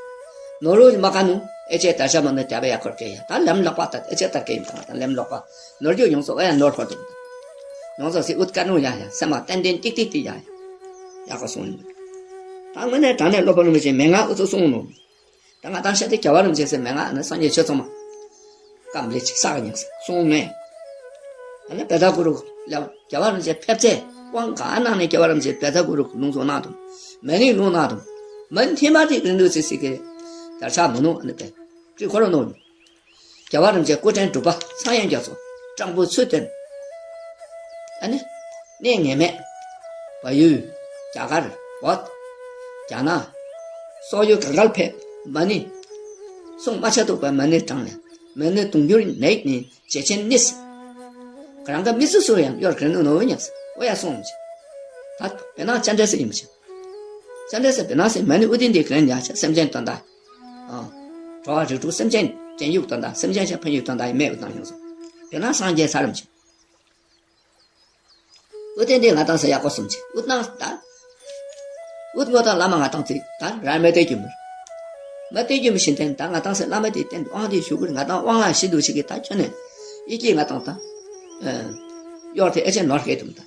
ནོར་ལུ་མ་ཀ་ནུ་ཨེ་ཅེ་དལ་ཤ་མི་ནུ་བལྟས་པ་ཡ་ཁོར་གེ་ཡ་ད་ལམ་ལོག་པ་ད་ཨེ་ཅེ་ལྟར་གེ་ཡིན་ད་ལམ་ལོག་པ། ནོར་རྒྱུ་ཡོང་སོ་ཨ་ཡ་ནོར་ཁོར་དུམ་ད། ཡོང་སོ་སི་ཨུད་ཀ་ནུ་ཡ་ཡ་སེ་མ་ཏན་ཏན་ཏིག་ཏིག་ཏིག་ཡ་ཡ། ཡག་པོ་སོང་ཡིན། ད་ངོས་ནས་དྲང་ནས་སློབ་དཔོན་རིན་པོ་ཆེ་མན་ངག་ཨུ་ཚུགས་གསུངས་ནོ། ད་ང་དང་ཤ་དེ་རྒྱལ་བ་རིན་པོ་ཆེ་ཟེར་མན་ངག་ནི་སངས་རྒྱས་ཆོས་ཚང་མ། སྐམ་ལེ་ཅིག་ས་ག་ཉག་གསུངས་མེད། ཨ་ནི་བེ་ཚ་གུ་རུ་ལ་རྒྱལ་བ་རིན་པོ་ཆེ་ཕེབས་ཚེ་དབང་གང་གནང་ནས་རྒྱལ་བ་རིན་པོ་ཆེ་བེ་ཚ་གུ་རུ་ལུང་སོང་གནང་དུ། མ་ནི་ལུང་གནང་དུ། མ་ནི་ཐེ་མ་ཏི་རིན་པོ་ཆེ་སི་གེ། དར་ཆ་མ་ནུ་ཨ་ནི་བེ། ཀྲི་ཁོ་ར་ནོ། རྒྱལ་བ་རིན་པོ་ཆེ་སྐུ་ཕྲེང་དྲུག་པ་འཚང་ཡང་རྒྱ་མཚོ་སྤྲང་པོ་ཚུལ་བསྟན། ཨ་ནི། གནས་ངེས་མེད། བལ་ཡུལ། རྒྱ་གར། བོད། རྒྱ་ནག་སོག་ཡུལ་ག་གལ་ཕེབས་མ་ཎི། གསུང་མ་ཆ་ཐུག་པ་མ་ཎི་བགྲང་ནས་མ་ཎི་དུང་འགྱུར་ནས་ནི་རྗེ་ཆེན་གཉིས། ག་རང་ག་མི་སུ་སུ་ཡང་གཡོར་ག་ནུ་ནོ་ཉག་ཨོ་ཡ་སོང་མ་ཆེ། ད་བེ་ནང་ཅན་འདྲེ་སེ་ཡིན་མ་ཆེ། ཅན་འདྲེ་སེ་བེ་ནང་སེ་མ་ཎི་ཨུ་ཏིན་དེ་ག་ཡང་ཡ་ཆ་སེམས་ཅན་དོན་དག་ཨ། འགྲོ་བ་རིགས་དྲུག་སེམས་ཅན་བྲན་གཡོག་དོན་དག་སེམས་ཅན་ཞབས་ཕན་ཡོད་དོན་དག་ཡིན་མེད་འུ་ཏང་ཡོང་སོང་། དེ་ན་སངས་རྒྱས་ཚར་རམ་ཆེ། འུ་ཏན་དེ་ང་དང་ས་ཡག་པོ་སོང་ཆེ་འུ་ཏང་ད། འུ་ཏང་བླ་མ་ང་དང་ཚེ་ད་ར་མེ་ཏེ་རྒྱུ་མུར། མ་ཏེ་རྒྱུ་མུ་ཤིན་ཏན་ད་ང་དང་ས་བླ་མ་དེ་བསྟན་དབང་དེ་ཞུ་དགོས་ང་དང་དབང་ལ་ཤི་འདུག་ཞིག་གི་ད་ཁྱོད་ནས་ཨི་ཀི་ང་དང་ད། གཡོར་དེ་ཨེ་ཅེ་ནོར་སྐད་དུམ་ད།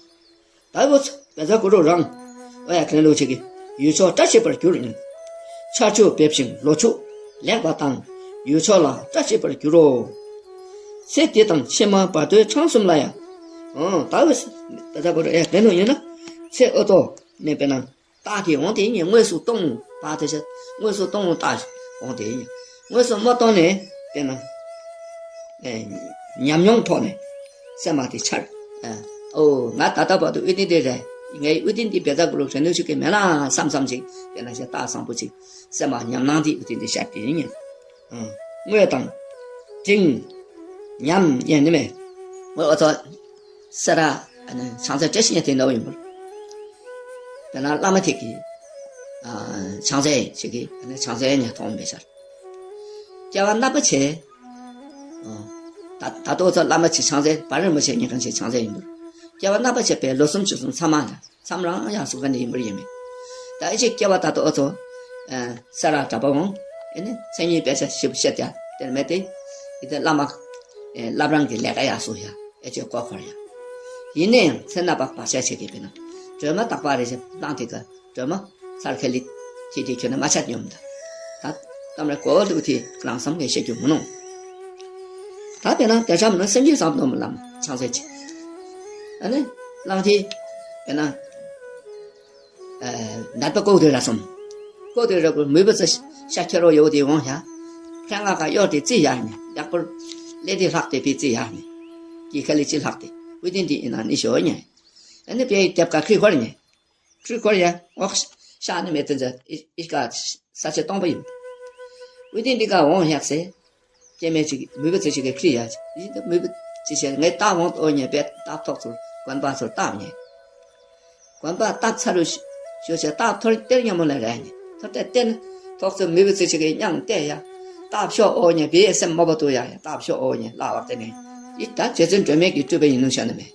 ད་བོ་ཚོ་བེ་ཚ་གུ་རུ་རང་། ཨོ་ཡ་གན་ལུགས་ཆེ་གི་ཡུལ་ཕྱོགས་བཀྲ་ཤིས་པར་གྱུར་ཡིན། ཆར་ཆུ་འབེབས་ཤིང་ལོ་ཕྱུགས་ལེགས་པ་དང་ཡུལ་ཕྱོགས་ལ་བཀྲ་ཤིས་པར་གྱུར་རོ། ཚེ་འདི་དང་ཕྱི་མ་བར་དོའི་གྲངས་གསུམ་ལ་ཡང་། ཨོ་ད་བོ་ཚོ་བེ་ཚ་གུ་རུ་ཨེ་གན་ལུགས་ཡིན་ན། ཚེ་ཨོ་ཏོ་ནས་པེ་ན། རྟགས་དེ་འོང་དེ་ཉིད་དངོས་སུ་གཏོང་ངོ་བ་དེ་ཆ་དངོས་སུ་གཏོང་ངོ་རྟགས་འོང་དེ་ཉིད་དངོས་སུ་མ་གཏོང་ནས་དེ་ན་ཉམས་མྱོང་ཐོག་ནས་སེམས་པ་དེ་འཆར་ ཨོ་ང་ད་ལྟ་བར་དུ་དབུ་རྟེན་འདི་རེད། ངའི་དབུ་རྟེན་འདི་བཛྲ་གུ་རུ་རེད་འདུག་ཅིག་གི་མེད་ན་བསམ་བསམ་ཅིག་དཔེར་ན་ཞེ་དྲག་བཟང་པོ་ཅིག་སེམས་པ་ཉམས་སྣང་འདི་དབུ་རྟེན་འདི་བཤད་ཀྱི་ཡིན། དངོས་དང་། འབྲིང་། ཉམས་ཡན་ནི་མེད། ངོ་ཨོ་ཚོ། སེ་ར། ཨ་ནི་ཕྱག་མཛོད་བཀྲ་ཤིས་ཉེ་དེ་འདྲ་བོ་ཡིན་པར། དཔེར་ན་བླ་མ་དེ་གིས། ཨ། ཕྱག་མཛོད་ཞིག་གིས་ཨ་ནི་ཕྱག་མཛོད་ཉེ་མཐོང་བའི་ཆར། སྐྱེ་བ་རྣམ་པ་ཆེ། ཨ། ད་ད་ལྟ་ཚོ་བླ་མ་ཆེ་ཕྱག་མཛོད་བར་རིན་པོ་ཆེ་ཉེ་གང་ཆེ་ཕྱག་མཛོད་ཡིན་པར། སྐྱེ་བ་རྣམ་པ་ཆེ་བའི་ལོ་གསུམ་བཅུ་གསུམ་ཚང་མ་ལ། མཚམས་རང་ཡང་སུ་ག་ནས་ཡིན་པར་ཡིན་མིན། ད་ཨེ་ཅིག་སྐྱེ་བ་ད་ལྟ་ཨོ་ཚོ། ཨ། ས་ར་གྲྭ་པ་འོང་། ཨེ་ནི་མཚན་ཉིད་དཔེ་ཆ་ཞིབ་བཤད་ཡ་དེར་མེད་དེ། ཡི་དེ་བླ་མ། ཨེ་བླ་བྲང་གི་ལས་ཀ་ཡག་སུ་ཡ་ཨེ་ཅིག་གོ་འཁོར་ཡ། ཡིན་ནའི་ཡང་མཚན་ན་བག་བག་ཆགས་བྱེད་ཀྱི་པས་ན། སྒྲོལ་མ་རྟག་པ་རེ་ཞིག་བླངས་དེ་ག་སྒྲོལ་མ་ཚར་ཁ་ལི་ཐི་ཐི་ཁྱོད་ན་མ་ཆད་སྙོམས་ད། ད་གཏམ་རེ་གོ་ལུགས་དེ་རང་བསམ་གས་བཤད་རྒྱུ་མི་ནོ། ད་དཔེར་ན་དེ་ཆ་མི་ན་སེམས་ཀྱི་བསམ་སྟོང་མི་ལམ་ཆང་ཟེར་གྱི། ཨ་ནི། བླངས་དེ། དཔེར་ན། ནད་པ་ལྐོག་ཏུ་ར་སོང་། ལྐོག་ཏུ་ར་པོ་མུས་པ་ཚོ་ཤ་ཁྱེར་རོ་ཡོད་དེ་འོང་ཡ། ཕྲེང་ང་ཀ་གཡོར་ཏེ་རྩི་ཡ་ནི་ཡག་པོར་ལས་དེ་ལྷག་སྟེ་པི་རྩི་ཡ་ནི། ཀྱི་ཁ་ལི་ཅི་ལྷག་སྟེ་དབུས་ཏིང་དེ་ཡིན་ན་ནི་ཞོ་ཉེ། ཨ་ནི་པའི་རྒྱབ་ཀ་ཁྲི་ཁོར་ཉེ། ཁྲི་ཁོར་ཡ་འོག་ཤ་ནི་མེ་ཏི་ཛ་ཨི་ཀ་ས་ཆ་སྟོང་པ་ཡིན། དབུས་ཏིང་དེ་ཀ་འོང་ཡག་སེ། སྐྱེ་དམན་ཅིག་མུས་པ་ཚོ་ཅིག་གིས་ཁྲིད་ཡ། ཡིན་ད་མུས་པ་ཅིག་བྱས་ངས་རྟགས་འོང་ཨོ་ཉེ་པས་རྟགས་ཐོག་ཚུར་དགོན་པ་ཚུར་རྟགས་ཉེ། དགོན་པ་རྟགས་ཚ་རུ་ཞོ་བྱས་རྟགས་ཐོར་གཏེར་ཉེ་མོ་ལ་རེ་ཉེ་ཐོར་གཏེར་གཏེར་ཐོག་ཚུར་མུས་པ་ཚོ་ཅིག་གིས་མཉམ་བལྟས་ཡ། རྟགས་ཤོ་ཨོ་ཉེ་བི་ཡེ་སེམས་མོ་པ་ཏུ་ཡ་ཡ་རྟགས་ཤོ་ཨོ་ཉེ་ལ་བ་དེ་ནས་ཡིད་ད་རྗེ་བཙུན་སྒྲོལ་མའི་གི་སྤྲུལ་པ་ཡིན་ནུ་ཤ་ནི་མེད།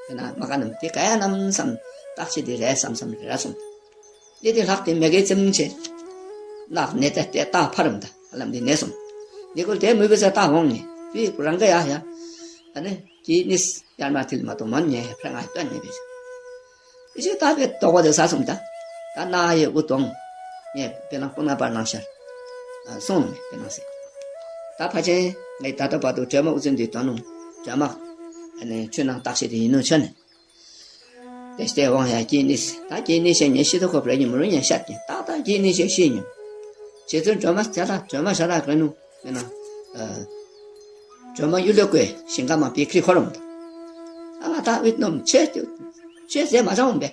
དེ་ན་མ་ག་ནམ་དེ་ག་ཡ་ནམ་བསམ་རྟགས་ཆེ་དེ་རེད་བསམ་བསམ་རེ་ར་སོང་། ལས་དེ་ལྷག་སྟེ་མེ་གེ་ཙམ་ཆེ། ལག་ནས་ཏེ་ཏེ་རྟགས་ཕར་མ་ད་ལམ་དེ་ནས་སོང་། ལས་ཀོལ་དེ་མུས་པའི་ཚེ་རྟགས་འོང་ནས་བི་རང་ག་ཡ་ཡ། ཨ་ནི་ཀྱི་ནིས་ཡར་མ་ཐིལ་མ་གཏོང་མ་ཉེ་ཕྲེང་ང་སྟོན་ནས་བི་ཞིག་ཨི་ཞིག་ད་བེ་དོག་པ་དེ་ས་སོང་ད། ད་ན་ཡི་དབུ་དོང་ངས་དཔེ་ན་སྤུ་ན་པར་ནང་ཤར། སོང་ནས་དཔེ་ན་སེ། ད་ཕ་ཆེན་ངས་ད་ལྟ་བར་དུ་སྒྲོལ་མ་དབུ་རྩེ་འདི་དོན་ནོ། སྒྲོལ་མ། ཨ་ནི་ཆོས་ནང་བརྟག་བྱེད་དེ་ཡིན་ནོ་ཆ་ནས། དེ་སྟེ་དབང་ཡ་སྐྱེ་གནས་ད་སྐྱེ་གནས་ཞེས་ཉེ་ཤི་ཐོ་ཁོ་པ་ར་ཉི་མུ་རུ་ཉེ་ཤ་སྐྱེ་ཏག་ཏག་སྐྱེ་གནས་ཞེས་ཤེས་ཉོན། རྗེ་བཙུན་སྒྲོལ་མ་ཇ་ལ་སྒྲོལ་མ་ཞ་ལ་ག་ནུ་མེ་ན། སྒྲོལ་མ་གཡུ་ལོ་བཀོད་ཞིང་ཁ་མ་པའི་ཁྲི་ཁོ་རམ་ད། ཨ་ང་ད་བི་ནོམ་ཆེ་ཆེ་ཟེ་མ་ཅང་འོང་བས།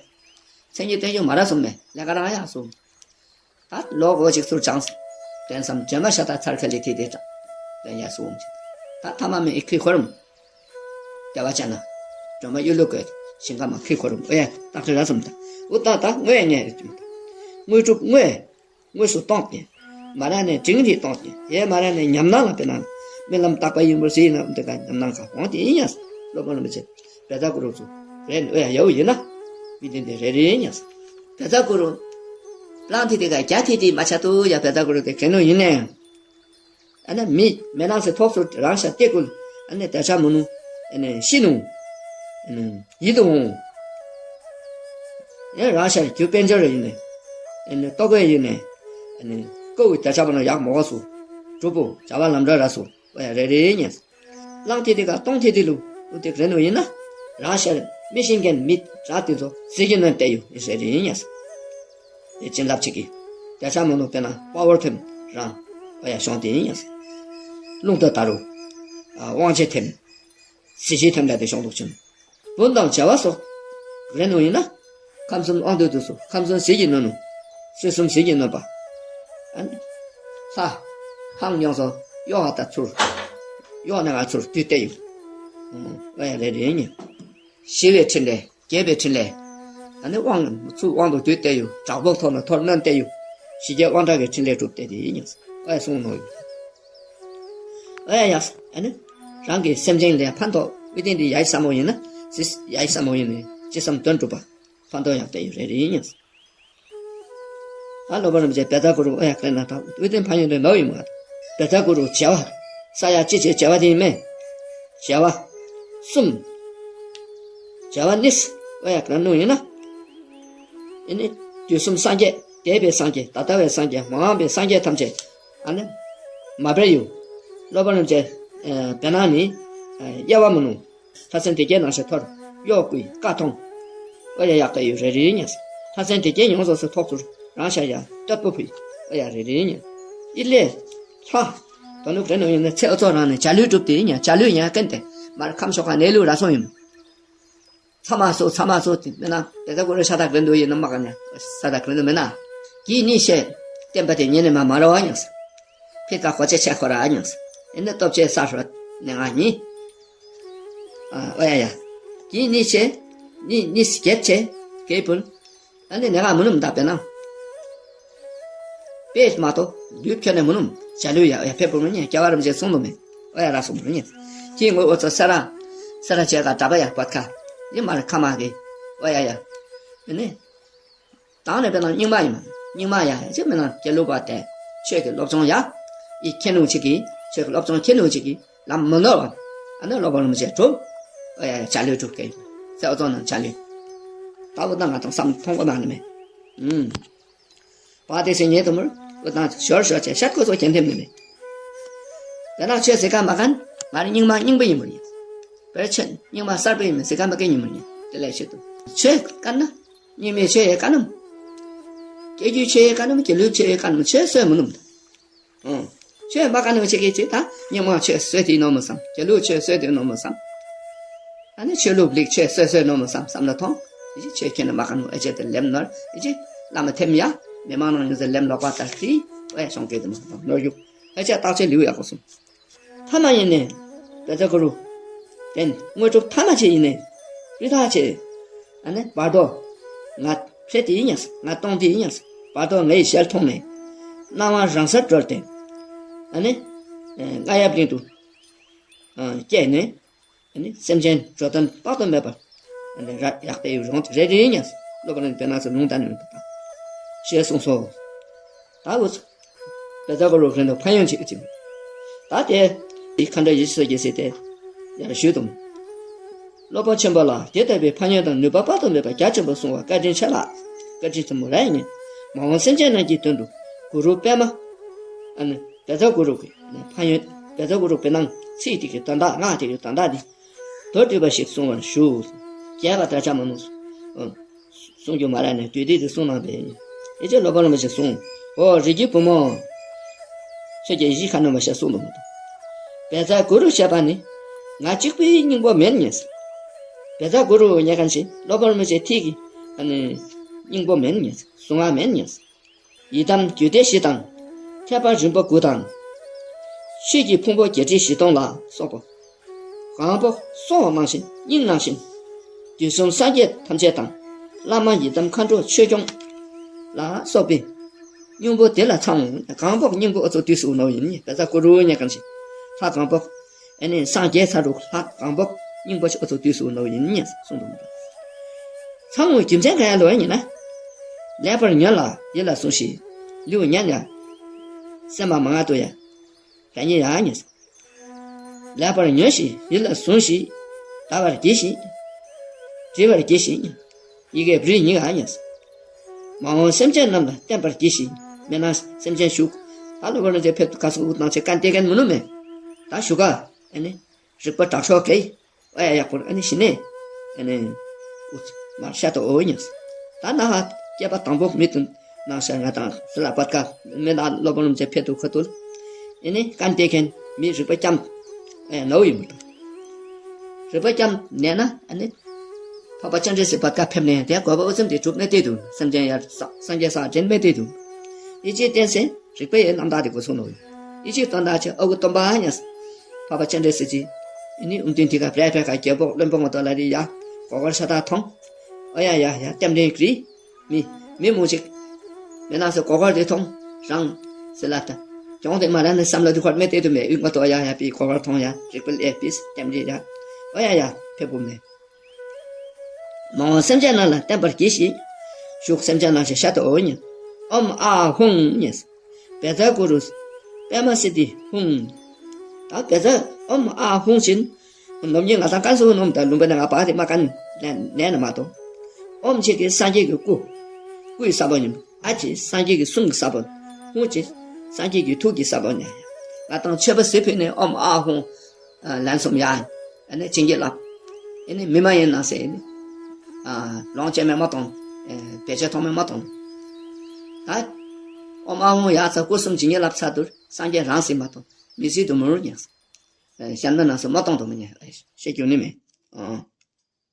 མཚན་ཉིད་བསྟན་ཡོད་མ་ར་སོང་མེ་ལས་ཀ་རང་ཡ་སོང་། ད་ལོ་འོ་ཅིག་ཚུར་སྦྱངས། དོན་བསམ་སྒྲོལ་མ་ཤ་སྟག་ཚར་ཁ་ལི་ཐི་དེ་དྲག་དོན་ཡ་སུ་འོང་ཅིག་ད་ཐ་མ་མེ་ཨི་ཁི་ཁོ་རམ། ལྟ་བ་ཅན་ན། སྒྲོལ་མ་གཡུ་ལོ་བཀོད། ཞིང་ཁ་མ་ཁི་ཁོ་རམ་ཨོ་ཡ་སྟག་ཁྲི་ར་སོམ་ད། ཨུ་ཏ་ད་དངོས་ཡ་ཉེ་རེ་ཅུང་ད། དངོས་གྲུབ་དངོས། དངོས་སུ་གཏོང་སྟེ། མ་ར་ནས་དྲིང་རིག་གཏོང་སྟེ་ཡེ་མ་ར་ནས་ཉམས་སྣང་ལ་དཔེར་ན། རྨི་ལམ་རྟག་པ་ཡིན་པར་གཟིགས་ན་འདི་ག་ཉམས་སྣང་ག་འོང་དེ་ཡིན་ཡ། སློབ་དཔོན་རིན་པོ་ཆེ། བེ་ད་གུ་རུ་ཚོ། རེད་ཨོ་ཡ་ཡའུ་ཡིན་ན། མི་དེ་འདི་རེ་རེ་ཡིན་ཡ། བེ་ད་གུ་རུ། གླང་ཐི་དེ་ག་རྒྱ་ཐི་དེ་མ་ཆ་ཏུ་ཡ་བེ་ད་གུ་རུ་དེ་གན་ནོ་ཡིན་ནའང་། ཨ་ནི་མི་མེ་ནང་སེ་ཐོག་སུ་རང་ཤ་སྟེ་ཀུལ་ཨ་ནི་དེ་ཆ་མུ་ནུ་ཨ་ནི་ཤི་ནུ་ཨ་ནི་ཡིད་དུ་འོང་། ཨེ་རང་ཤ་རྒྱུ་དཔལ་འབྱོར་ཡིན་ནི་ཨ་ནི་ལྟོ་གོས་ཡིན་ནི་ཨ་ནི་ཀོ་བི་དེ་ཆ་པ་ན་ཡག་མོ་ག་སུ་གྲུབ་པོ་བྱ་བ་ལམ་འགྲོ་ར་སུ་ཨོ་ཡ་རེ་རེ་ཉེ་གླང་ཐི་དེ་ག་སྟོང་ཐི་དེ་ལུ་ཨུ་དེ་རེ་ནུ་ཡིན་ན་རང་ཤ་མི་ཤིང་གན་མི་ར་དེ་ཚོ་ཟི་གི་ནོན་ཏེ་ཡུ་ཨི་རེ་རེ་ཉེ་གླང་། དེ་བྱིན་རླབས་ཅིག་གིས། དེ་ཆ་མོ་ནོ་དཔེར་ན་པ་ཝར་ཐེམ་རང་ཨོ་ཡ་ཤོང་དེ་ཡིན་ཡང་། རླུང་རྟ་ད་རུ། དབང་ཆེ་ཐེམ། གཟི་བརྗིད་ཐེམ་ལ་དེ་ཤོང་འདུག་ཅིང་། བུན་དང་བྱ་བ་སོགས་རེ་ནོ་ཡིན་ན། ཁམས་གསུམ་དབང་དུ་བསྡུས་སོ་ཁམས་གསུམ་གཟི་གྱིས་ནོན་ནོ། སྲིད་གསུམ་གཟི་གྱིས་ནོན་པ། ཨ་ནི། ལྷ། ཧང་ཡོང་སོ་གཡོ་བ་ད་ཚུར། གཡོ་ནས་ང་ཚུར་དུས་ཏེ་ཡོད། ཨོ་ཡ་རེ་རེ་ཡིན། ཞི་བའི་ཕྲིན་ལས། རྒྱས་པའི་ཕྲིན་ལས། ཨ་ནི་དབང་ཚུར་དབང་དུ་བསྡུས་ཏེ་ཡུ་དྲག་པོ་ཐོག་ན་ཐོར་གནོན་ཏེ་ཡུ། ཞི་རྒྱས་དབང་དྲག་གི་ཕྲིན་ལས་གྲུབ་སྟེ་དེ་ཡིན་ཡང་ཨེ་གསུངས་ནོ་ཡུ། ཨེ་ཡ་ཨ་ནི་རང་གི་སེམས་ཅན་ལས་ཕན་ཐོགས་དབུས་ལྡན་འདི་ཡ་ཡི་ས་མོ་ཡིན་ན་ཡ་ཡི་ས་མོ་ཡིན་ནི་ཅི་བསམ་དོན་གྲུབ་པ་ཕན་ཐོགས་ཡང་སྟེ་ཡུ་རེ་རེ་ཡིན་ཡང་། ཨ་ལོ་པ་རིན་པོ་ཆེ་བེ་ཙ་གུ་རུ་ཨོ་ཡ་ཁ་ན་ད་དབུས་ལྡན་ཕན་ཡོན་ལས་ལོ་ཡིན་མ། བེ་ཙ་གུ་རུ་བྱེ་བ། ས་ཡ་གཅིག་བྱེ་བྱེ་བ་དེ་ཡིན་མེ། བྱེ་བ། གསུམ། བྱེ་བ་གཉིས། ཨོ་ཡ་ཁ་ན་ནུ་ཡིན་ན། ཨེ་ནི། དུས་གསུམ་སངས་རྒྱས་འདས་པའི་སངས་རྒྱས་ད་ལྟ་བའི་སངས་རྒྱས་མ་འོངས་པའི་སངས་རྒྱས་ཐམས་ཅད། ཨ་ནི། མ་བེ་ཡུ། ལོ་པ་རིན་པོ་ཆེ། བེ་ན་ནི། དབྱེ་བ་མི་ནུ། ལྷ་སྲིན་སྡེ་བརྒྱད་ནང་ཞིག་ཐོར། གཡོ་བསྐུལ་བཀའ་ཐོང་། ཨོ་ཡ་ཡག་ག་ཡུ་རེ་རེ་ཉེ། ལྷ་སྲིན་སྡེ་བརྒྱད་ཡོངས་སུ་སུ་ཐོག་ཚུར་རང་ཤ་ཡ་སྟོད་པོ་ཕུལ། ཨོ་ཡ་རེ་རེ་ཉེ། ཨི་ལེ། ལྷ། དོ་ནུ་རེ་ནུ་ཡིན་ན་ཚེ་ཨོ་ཚོ་རང་ནས་བྱ་ལུས་གྲུབ་སྟེ་ཉ་བྱ་ལུས་ཉ་ཀན་ཏེ་མར་ཁམས་ཤོག་ཁ་ནས་ལུས་ར་སོང་ཡིན། ཚ་མ་སོ་ཚ་མ་སོ་དེ་མེད་ན་དེ་ཚ་གོ་རེ་ཤ་ད་གྲན་དུ་ཡིན་ན་མ་ག་ནས་ས་ད་གྲན་དུ་མེད་ན། གིས་ནི་ཤེས། བསྟན་པ་དེ་ཉེ་ནས་མ་མ་ར་བ་ཉང་ས། ཕི་ཀ་ཁོ་ཆེ་ཆེ་ཁོ་ར་ཉང་ས། ཨེ་ནི་སྟོབས་ཆེ་ས་ཧྲོད་ནས་ང་ཉི། ཨ་ཨོ་ཡ་ཡ། གིས་ནི་ཆེ། ནི་ནི་སྐྱེད་ཆེ། གེ་པུལ། ཨ་ནི་ནེ་ག་མུ་ནུམ་ད་པེ་ན། པེ་མ་ཏོ་ལུས་ཁྱོད་ནས་མུ་ནུམ་བྱ་ལུས་ཡ་ཡ་ཕེ་པུ་མུ་ཉེ་སྐྱ་བ་རམ་ཞེས་གསུང་དུ་མེད། ཨོ་ཡ་ར་གསུང་དུ་མེད། ཁྱི་ངོ་འོ་ཚོ་ས་ར། ས་ར་ཆེ་ག་གྲྭ་པ་ཡ་པད་ཁ། ཡི་མ་ར་ཁ་མ་གི། ཨོ་ཡ་ཡ། ཨ་ནི། དང་ནས་པེ་ན་རྙིང་མ་ཡིན་མ། རྙིང་མ་ཡ་ཡ་ཅི་མེ་ན་སྐྱེ་ལུག་པ་དེ། ཆོས་ཀྱི་སློབ་སྦྱོང་ཡ། ཡི་ཁྱེད་ནུ་ཆེ་གི། ཆོས་ཀྱི་སློབ་སྦྱོང་ཁྱེད་ནུ་ཆེ་གི། ལམ་མི་ནོར་བ། ཨ་ནི་སློབ་པ་རིན་པོ་ཆེ་གྲུབ། ཨོ་ཡ་ཡ་བྱ་ལུས་གྲུབ་སྐད་ཡིན། ཚེ་ཨོ་ཙོ་ནང་བྱ་ལུས། ད་བུ་ད་ང་དང་བསམ་མཐོང་གོ་མ་ནི་མེད། ཨུམ། བ་དེ་སེ་ཉེ་དུ་མུར་བུ་ད་ཞོར་ཞོར་ཆེ་ཤར་ཁོ་ཚོ་གྱེན་ཐེམ་ནི་མེད། དེ་ན་ཆོས་ཟེ་ཀ་མ་གན་ང་རི་རྙིང་མ་རྙིང་པ་ཡིན་མུར་ཡིན། བེར་ཆེན་རྙིང་མ་གསར་པ་ཡིན་མི་ཟེ་ཀ་མ་གན་ཡིན་མུར་ཡིན། དེ་ལས་ཆེ་དུ་ཆོས་ཀ་ན། རྙིང་མའི་ཆོས་ཡེ་ཀ་ནམ། སྐྱེ་རྒྱུའི་ཆོས་ཡེ་ཀ་ནམ་སྐྱེ་ལུས་ཆོས་ཡེ་ཀ་ནམ་ཆོས་སོས་མི་ནུམ། ཨང་། ཆོས་མ་ཀ་ནམ་ཆེ་གེ་ཆེ་ད་རྙིང་མ་ཆོས་སོས་དེ་ནོ་མི་བསམ་སྐྱེ་ལུས་ཆོས་སོས་དེ་ནོ་མི་བསམ། ཨ་ནི་ཆོས་ལུགས་ལིག་ཆོས་སོས་སོས་ནོ་མི་བསམ་བསམ་ལ་ཐོང་། ཡི་ཆོས་ཁྱེད་ནི་མ་ཀ་ནམ་ཨེ་ཆེ་དེ་ལེམ་ནོར་ཡི་ཆེ་བླ་མ་ཐེམ་ཡ་མི་མང་ནང་ཡོད་ཟེར་ལེམ་ལོག་པ་ལྟར་ཏི་ཨེ་སོང་གེ་དེ་མ་ཐོང་ནོར་ཡུག་ཨེ་ཆེ་བརྟག་དཔྱད་ལིའུ་ཡག་པོ་སོང་། ཐ་མ་ཡིན་ནས། བེ་ཙ་གུ་རུ། བསྟན། དངོས་གྲུབ་ཐ་མ་ཆེ་ཡིན་ནས། རི་ཐག་ཆེ། ཨ་ནི་བར་དོ། ང་ཕྲད་དེ་ཡིན་ཡང་ང་གཏོང་དེ་ཡིན་ཡང་བར་དོ་ངའི་ཞལ་མཐོང་ནས། སྣང་བ་རང་སར་གྲོལ་ཏེ། ཨ་ནི། རྔ་ཡབ་གླིང་དུ། སྐྱེས་ནས། ཨ་ནི་སེམས་ཅན་འགྲོ་དོན་དཔག་ཏུ་མེད་པར། ཨ་ནི་ར་ཡག་པའི་རོང་དེ་རེ་རེ་ཡིན་ཡང་སློབ་པ་རིན་པོ་ཆེ་ནང་སུ་ལུང་བསྟན་ཡོད་པ་དང་། ཞེས་གསུངས་སོ། ད་འུ་ཚོ། བེ་ཙ་གུ་རུ་རིན་དུ་ཕན་ཡོན་ཅིག་ཅིག་ད་དེ། དེ་མཁའ་འགྲོ་ཡེ་ཤེས་ཀྱི་སྲས་དེ། ཡར་ཞུས་དང་། སློབ་དཔོན་ཆེན་པོ་ལ་དེ་ལྟ་བུའི་ཕན་ཡོན་དང་ནུས་པ་དཔག་ཏུ་མེད་པ་རྒྱ་ཆེན་པོ་གསུངས་པ་བཀའ་དྲིན་ཆེ་ལགས། བཀའ་དྲིན་ཆེན་པོ་རེད་ཡིན། མ་འོངས་སེམས་ཅན་རྣམས་ཀྱི་དོན་དུ་གུ་རུ་པདྨ། ཨ་ནི་བེ་ཙ་གུ་རུ་གི་ཕན་ཡོན་བེ་ཙ་གུ་རུ་པི་ནང་ཚིག་དེ་གི་དོན་དག་སྔགས་དེ་གི་དོན་དག་འདི། མདོར་བསྡུས་པ་ཞིག་གསུང་བར་ཞུ། རྒྱས་པ་དག་ཆ་མ་ནུས། གསུང་རྒྱུ་མ་རག་ནས་དུས་དེ་དུ་གསུང་གནང་པས། ཨེ་ཅེ་སློབ་དཔོན་རིན་པོ་ཆེ་གསུང་། ཨོ་རིགས་ཀྱི་བུ་མོ། ཁྱོད་ཀྱིས་གཞི་ཁ་ནོན་པ་ཞེས་གསུང་དུ་མ་གཏོགས། བེ་ཙ་གུ་རུ་ཞེས་པ་ནི། ང་གཅིག་པུའི་སྙིང་པོ་མེད་ཉེས། བེ་ཙ་གུ་རུ་ཉེ་མཁན་ཞིག་སློབ་དཔོན་རིན་པོ་ཆེ་ཐིག་གི། ཨ་ནི། སྙིང་པོ་མེད་ཉེས་གཟུངས་སྔགས་མེད་ཉེས། ཡི་དམ་རྒྱུད་སྡེ་བཞི་དང་། ཐེག་པ་རིམ་པ་དགུ་དང་། ཆོས་ཀྱི་ཕུང་པོ་བརྒྱད་ཁྲི་བཞི་སྟོང་ལ་སོགས་པ། གང་པོ་གསུངས་པ་ནང་བཞིན་སྙིང་ནང་བཞིན། དུས་གསུམ་སངས་རྒྱས་ཐམས་ཅད་དང་། བླ་མ་ཡི་དམ་མཁའ་འགྲོ་ཆོས་སྐྱོང་། ལ་སོགས་པའི། སྙིང་པོ་དེ་ལ་ཚང་། གང་པོ་སྙིང་པོ་ཨ་ཚོ་དུས་སུ་ནོ་ཡིན་ནི་བེ་ཙ་གུ་རུ་ཉེ་མཁན་ཞིག་ལྷ་གང་པོ། ཨ་ནི་སངས་རྒྱས་ཚ་རུ་ལྷ་གང་པོ་སྙིང་པོ་ཞིག་ཨ་ཚོ་དུས་སུ་ནོ་ཡིན་ནི་གསུངས་འདུག་མ་གཏོགས། ཚང་བའི་རྒྱུ་མཚན་གང་ཡང་ལོས་ཡིན་ན། ལེགས་པར་ཉོན་ལ་ཡིད་ལ་ཟུང་ཞིག་ལེའུ་ཉན་ཡ། སེམས་པ་མ་ང་དུ་ཡ། ད་ཉེ་ཡ་ཉེ། ལེགས་པར་ཉོན་ཞིག་ཡིད་ལ་ཟུང་ཞིག་བལྟ་བར་གྱིས་ཤིག་བྲི་བར་གྱིས་ཤིག་ཡི་གེ་བྲིས་ཉིད་ཨ་ཉེ། མ་འོངས་སེམས་ཅན་རྣམས་ལ་བསྟན་པར་གྱིས་ཤིག་མེད་ན་སེམས་ཅན་ཞུགས། ད་ལོ་བར་ན་ཚེ་ཕེབས་དུ་ཁ་སོགས་དབུ་དང་ཆེ་ཀན་ཏེ་ཀན་མུ་ནུ་མེ། ད་ཞུ་ག་ཨ་ནི། རིག་པ་དྲག་ཤོས་གེ། ཨ་ཡ་ཡག་པོ་ཨ་ནི་ཤི་ནས། ཨ་ནི། འུ་ཚོ་མར་ཤ་ཏོ་འོ་ཉེས། ད་ན་ཧ་སྐྱེས་པ་དང་པོ་མི་དུ་ནང་ཤ་ང་དང་སི་ལ་པད་ཀ་མི་ན་སློབ་དཔོན་རིན་པོ་ཆེ་ཕེབས་དུ་ཁ་ཐུལ། ཨ་ནི་ཀན་ཏེ་ཁན་མི་རིག་པ་ལྕམ། ཨ་ཡ་ནོ་ཡིན་མི་དུ། རིག་པ་ལྕམ་ནས་ན་ཨ་ནི། འཕགས་པ་སྤྱན་རས་གཟིགས་པད་ཀ་ཕེབས་ནས་དེ་དགོས་པ་འུ་ཚམ་དེ་གྲུབ་ནས་བལྟས་དུ་སེམས་ཅན་ཡར་ས་སངས་རྒྱས་ས་འདྲེན་མེད་བལྟས་དུ། ཨི་ཅེ་བསྟན་སེ་རིག་པ་ཡི་རྣམ་དག་དེ་གོ་སོང་ནོ། ཨི་ཅེ་དོན་དག་ཆེ་ཨ་ཁུ་སྟོན་པ་ཉེས། འཕགས་པ་སྤྱན་རས་གཟིགས་ཀྱིས། ཨི་ནི་ཨུམ་ཏིན་དི་ག་བྲེ་བྲེ་ག་རྒྱལ་པོ་བློན་པོ་ང་དོ་ལ་རི་ཡ། གོ་གར་ཤ་ད་ཐོང་། ཨོ་ཡ་ཡ་ཡ་ལྟེམ་རིང་གི་རི། མི། མི་མོ་ཅིག་མི་ནང་སེ་གོ་གར་དེ་ཐོང་། རང་། སེ་ལ་ད། གྱོང་དེ་མ་ར་ནི་བསམ་ལ་དུ་ཁོར་མེ་དེ་དུ་མེ་ཨུ་ང་དོ་ཡ་ཡ་པི་གོ་གར་ཐོང་ཡ་རིག་པ་ལེ་པིས་ལྟེམ་རིང་ཡ། ཨོ་ཡ་ཡ་ཕེ་བུ་མེ། མ་འོངས་སེམས་ཅན་རྣམས་ལ་བསྟན་པར་གྱིས་ཤིག་ཞུགས་སེམས་ཅན་རྣམས་ཤིག་ཤ་ཏུ་འོ་ཉིད། ཨོམ་ཨ་ཧུང་ཉིད། བཛྲ་གུ་རུ། པདྨ་སིདྡྷི་ཧཱུྃ། ད་བཛྲ་ཨོམ་ཨ་ཧུང་ཞིག་ནོམ་ཉིད་ང་དང་ཀན་སུ་ནོམ་ད་ལུང་པ་ནས་ང་པ་དེ་མ་ཀན་ནས་ནས་ན་མ་གཏོགས། ཨོམ་ཆེ་གི་སངས་རྒྱས་ཀྱི་སྐུ། སྐུའི་ས་བོན་ཉིད། ཨ་ཆེ་སངས་རྒྱས་ཀྱི་གསུང་གི་ས་བོན། ཧུང་ཆེ་སངས་རྒྱས་ཀྱི་ཐུགས་ཀྱི་ས་བོན་ཉིད། ང་དང་མཆོད་པ་ཟི་ཕུལ་ནས་ཨོམ་ཨ་ཧུང་། ལན་གསུམ་ཡ། ཨ་ནི་བྱིན་གྱིས་བརླབས། ཨ་ནི་མི་མ་ཡིན་ན་ཟེར་ནི། ལོངས་སྤྱད་མེད་མ་གཏོང་། བེད་སྤྱོད་གཏོང་མེད་མ་གཏོང་། ད། ཨོམ་ཨ་ཧུང་ཡ་ཚ་སྐུ་གསུམ་བྱིན་གྱིས་བརླབས་ཚར་དུས་སངས་རྒྱས་རང་ཟིན་མ་གཏོང་། མི་ཟིན་དུ་མི་རུང་ཉག་གཞན་དུ་ན་སོ་མ་གཏོང་དུ་མི་ཉན། ཤེས་རྒྱུ་ནི་མེད། ཨོ།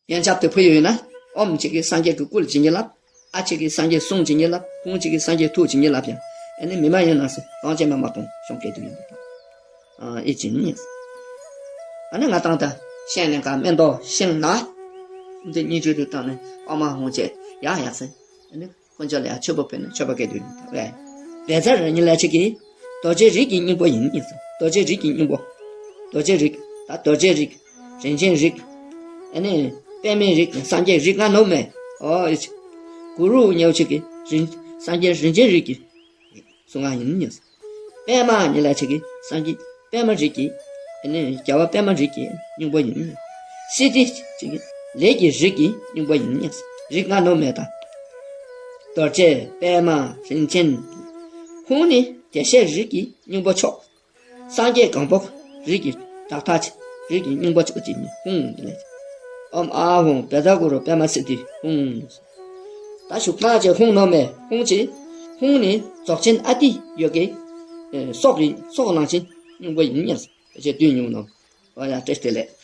ཡོན་ཆབ་དེ་ཕུལ་ཡོད་ན། ཨོམ་གཅིག་གིས་སངས་རྒྱས་ཀྱི་སྐུ་ལ་བྱིན་གྱིས་བརླབས། ཨ་གཅིག་གིས་སངས་རྒྱས་གསུང་བྱིན་གྱིས་བརླབས། ཁོང་གཅིག་གིས་སངས་རྒྱས་ཐུགས་བྱིན་གྱིས་བརླབས་ཀྱང་། ཨ་ནི་མི་མ་ཡིན་ན་སུ་གང་བྱས་མ་མ་གཏོང་གསུང་སྐད་དུ་ཡིན་པ་དང་། ཨ་ཨི་ཅི་ནི། ཨ་ནི་ང་ཏང་ད་ཤིང་ནས་ག་མེ་ཏོག་ཤིང་ནགས་འདི་གཉིས་ཆོས་དུ་བཏང་ནས་ཨ་མ་ཧོང་བྱས་ཡ་ཡ་ཟེར། ཨ་ནི་དཀོན་མཆོག་ལ་ཡང་མཆོད་པ་ཕུལ་ནས་མཆོད་པ་སྐད་དུ་ཡིན་པ་བས། བཛྲ་ར་ཉི་ལ་ཆེ་གི། རྡོ་རྗེ་རིགས་ཀྱི་སྙིང་པོ་ཡིན་ཡིན་ཟེར། རྡོ་རྗེ་རིགས་ཀྱི་སྙིང་པོ། རྡོ་རྗེ་རིགས། ད་རྡོ་རྗེ་རིགས། རིན་ཆེན་རིགས། ཨ་ནི་པདྨའི་རིགས། སངས་རྒྱས་རིགས་ལྔ་ནོ་མེ། ཨོ་ཨི་ཅི། གུ་རུ་ཉེའུ་ཆེ་གི་རིན། སངས་རྒྱས་རིན་ཆེན་རིགས་ཀྱི་གཟུངས་སྔགས་ཡིན་ཡིན་ཟེར། པདྨ་ཉི་ལ་ཆེ་གི་སངས་རྒྱས་པདྨ་རིགས་ཀྱི། ཨ་ནི་རྒྱལ་བ་པདྨ་རིགས་ཀྱི་སྙིང་པོ་ཡིན། སིདྡྷི་ཆེ་གི་ལས་ཀྱི་རིགས་ཀྱི་སྙིང་པོ་ཡིན་ཡིན་ཟེར། རིགས་ལྔ་ནོ་མེ་ད། རྡོ་རྗེ་པདྨ་རིན་ཆེན། ཧཱུྃ་ནི་བདེ་གཤེགས་རིགས་ཀྱི་སྙིང་པོ་མཆོག། སངས་རྒྱས་གང་པོ་རིགས་ཀྱི་བདག་ཐག་ཆེ། རིགས་ཀྱི་སྙིང་པོ་མཆོག་ཅིག་ནི་ཧཱུྃ་ལས། ཨོཾ་ཨཱཿཧཱུྃ་བཛྲ་གུ་རུ་པདྨ་སིདྡྷི་ཧཱུྃ། ད་ཞུགས་ཐག་ཆེ་ཧཱུྃ་ནོ་མེ། ཧཱུྃ་ཆེ། ཧཱུྃ་ནི་རྫོགས་ཆེན་ཨ་ཏི་ཡོ་གའི་སྲོག་གི་སྲོག་ནང་བཞིན་སྙིང་པོ་ཡིན་ཡང་ཞེས་བསྟན་མྱོང་ནོ། ཨོ་ཡ་བཀྲ་ཤིས་བདེ་ལེགས།